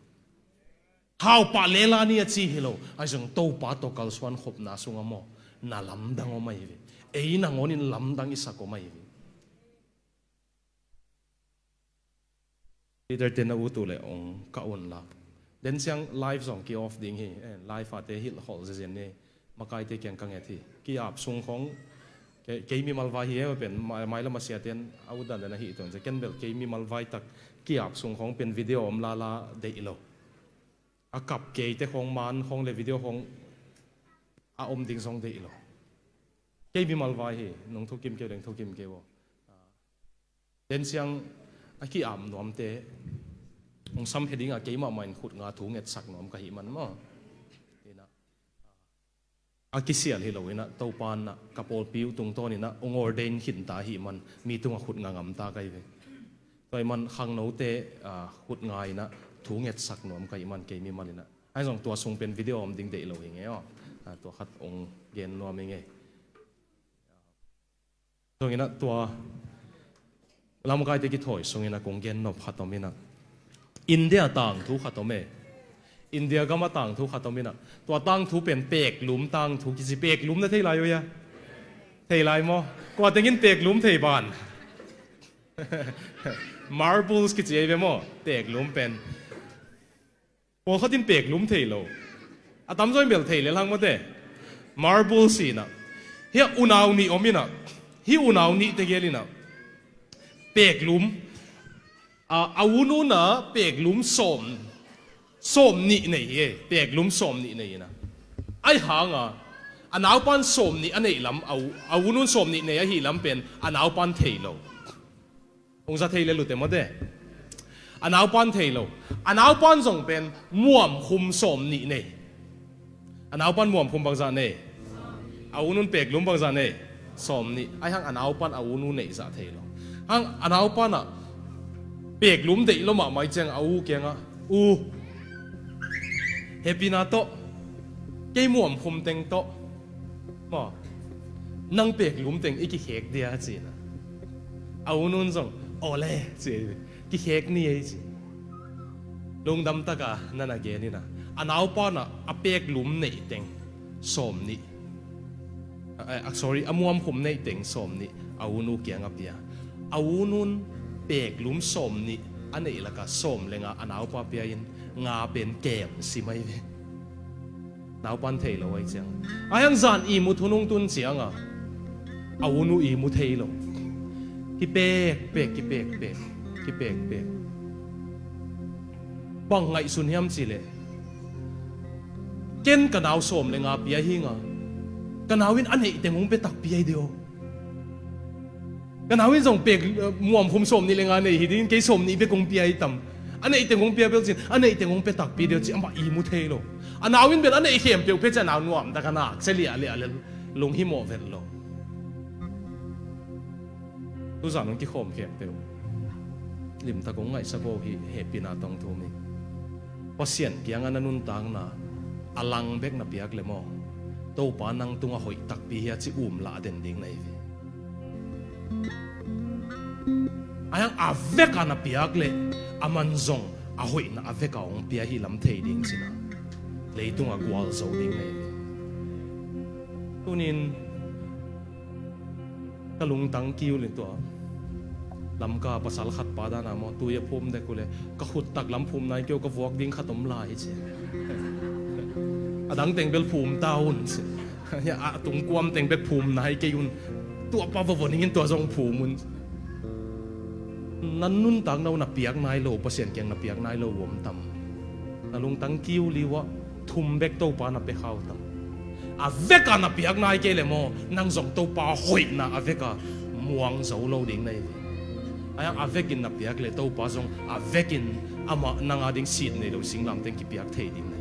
Haupah lela ni a ci hi lo, ahi zong Topa tawh kalsuan khopna sungah maw, na lamdang om ahi ve. Ei nangawnin lamdang i sak om ahi ve. Leader te na ut uh leh ong kah unla. Den ciang live zong ki off ding hi. Eh, live ate hilh khol zezen ni. Makaite kiang ka nget hi. Ki-ap sung khong kei, kei mimal vai hi e pen, mai, mailam a siaten a ut dan den a hih tuan cia. Ken bel kei mimal vai tak ki-ap sung khong pen video om lala deih lo. A kap keite khong man khong le video khong a om ding zong deih lo. Kei mimal vai hi, nong thukim keu deng thukim keu aw. Den ciang a ki-ap nuamte hong samhia dingah keimah mah in khut nga thu ngetsak nuam ka hih man maw? Inah a kisial hi lo inah Topa inah ka pawlpi uh tungtawn inah hong ordain khinta ahih man mi tungah khut nga ngamta ka hi ve. Tua ahih man khangnote, ah, khut nga inah thu ngetsak nuam ka hih man kei mimal inah. Ahi zong tua sung pen video om ding deih lo hi ngei aw. Ah, tua khat hong gen nuam hi ngei. Zong inah tua lamkaite kithawi sung inah kong gen nop khat om inah India tangthu khat om e. India gama tangthu khat om inah tua tangthu pen peklum tangthu kici. Peklum na thei lai uh hia? Thei lai maw? Kua tengin peklum thei ban? Marbles kici ei ve maw? Peklum pen pawlkhat in peklum thei lo. A tamzaw in bel thei lel hang mawte. Marbles inah hih unau nih om inah, hih unau nih tegel inah peklum, a, a u nuna peklum sawm, sawm nih nei hi e. Peklum sawm nih nei inah ahi hanga a naupan sawm nih a neih lam, a u, a u nun sawm nih nei ahih lam pen a naupan thei lo. Hong za thei le lute mawte. A naupan thei lo. A naupan zong pen muamkhum sawm nih nei. A naupan muamkhum bangzah nei? A unun peklum bangzah nei? Sawm nih. Ahi hang a naupan a unu neihzah thei lo. Hang a naupan ah peklum deih lo mahmah ciang a u kiangah, "U, hehpihna tawh, kei muamkhum teng tawh maw, nang peklum teng i kikhek dia," ci-in a, a unun zong, "Awle," ci, "kikhek ni ei," ci. Lungdam taka na na gen in a, a naupan ah a peklum neih teng sawm nih, a, a, sorry, a muamkhum neih teng sawm nih a unu kiangah pia. A unun peklum sawm nih a neih lakah sawm le nga a naupa pia in, nga pen kem si mai ve. Naupan thei lo ahi ciang, ahi hang zan ihmut hun hong tun ciang a, a unu ihmu thei lo. Kipekpek, kipekpek, kipekpek. Bang ngaihsun hiam cih leh, ken ka nau sawm le nga pia hi ing a, ka nau in a neih teng hong pia takpi ahi ding aw. Ka nau in zong pek, eh, muamkhum sawm nih le nga nei hi ding, kei sawm nih bek hong pia hi tam. A neih teng hong pia bel cin, a neih teng hong pia takpi ding aw ci, amah ihmu thei lo. A nau in bel a neih khempeuh pia ci a, nau nuam taka nak cia liahliah le lunghimawh vet lo. Tuzan hong kikhawm khempeuh limtak hong ngaihsak aw hi, hehpihna tawh thum hi. Pasian kiangah na nuntakna a lang bek na piak le maw, Topa nang tungah hoih takpi hi a ci umlah den ding na hi ve. Ahi hang a vek a na piak le, aman zong a hoihna a vek a hong pia hi lam thei ding cin a, leitungah gualzo ding na hi ve. Tunin ka lungtang kiu le tua Lamka pasal khat pa dan a maw, tui a phum dek uh le, ka khut taklam phum nai kei uh, ka vuak ding khat om lai ci. A dang teng bel phum ta un ci. A tungkuam teng bek phum nai kei un. Tua pa va vua ning in tua zong phum un. Na nuntakna uh na piak nai lo, Pasian kiang na piak nai lo uh om tam? Na lungtang kiu liu ah thum bek Topa na pia kha uh tam? A vek a na piak nai kei le maw, nang zong Topa hoihna a vek a muang zo lo ding na hi ve. Ahi hang a vekin na piak le Topa zong a vekin amah nang a ding sit nei lo singlamteng kipiak thei ding na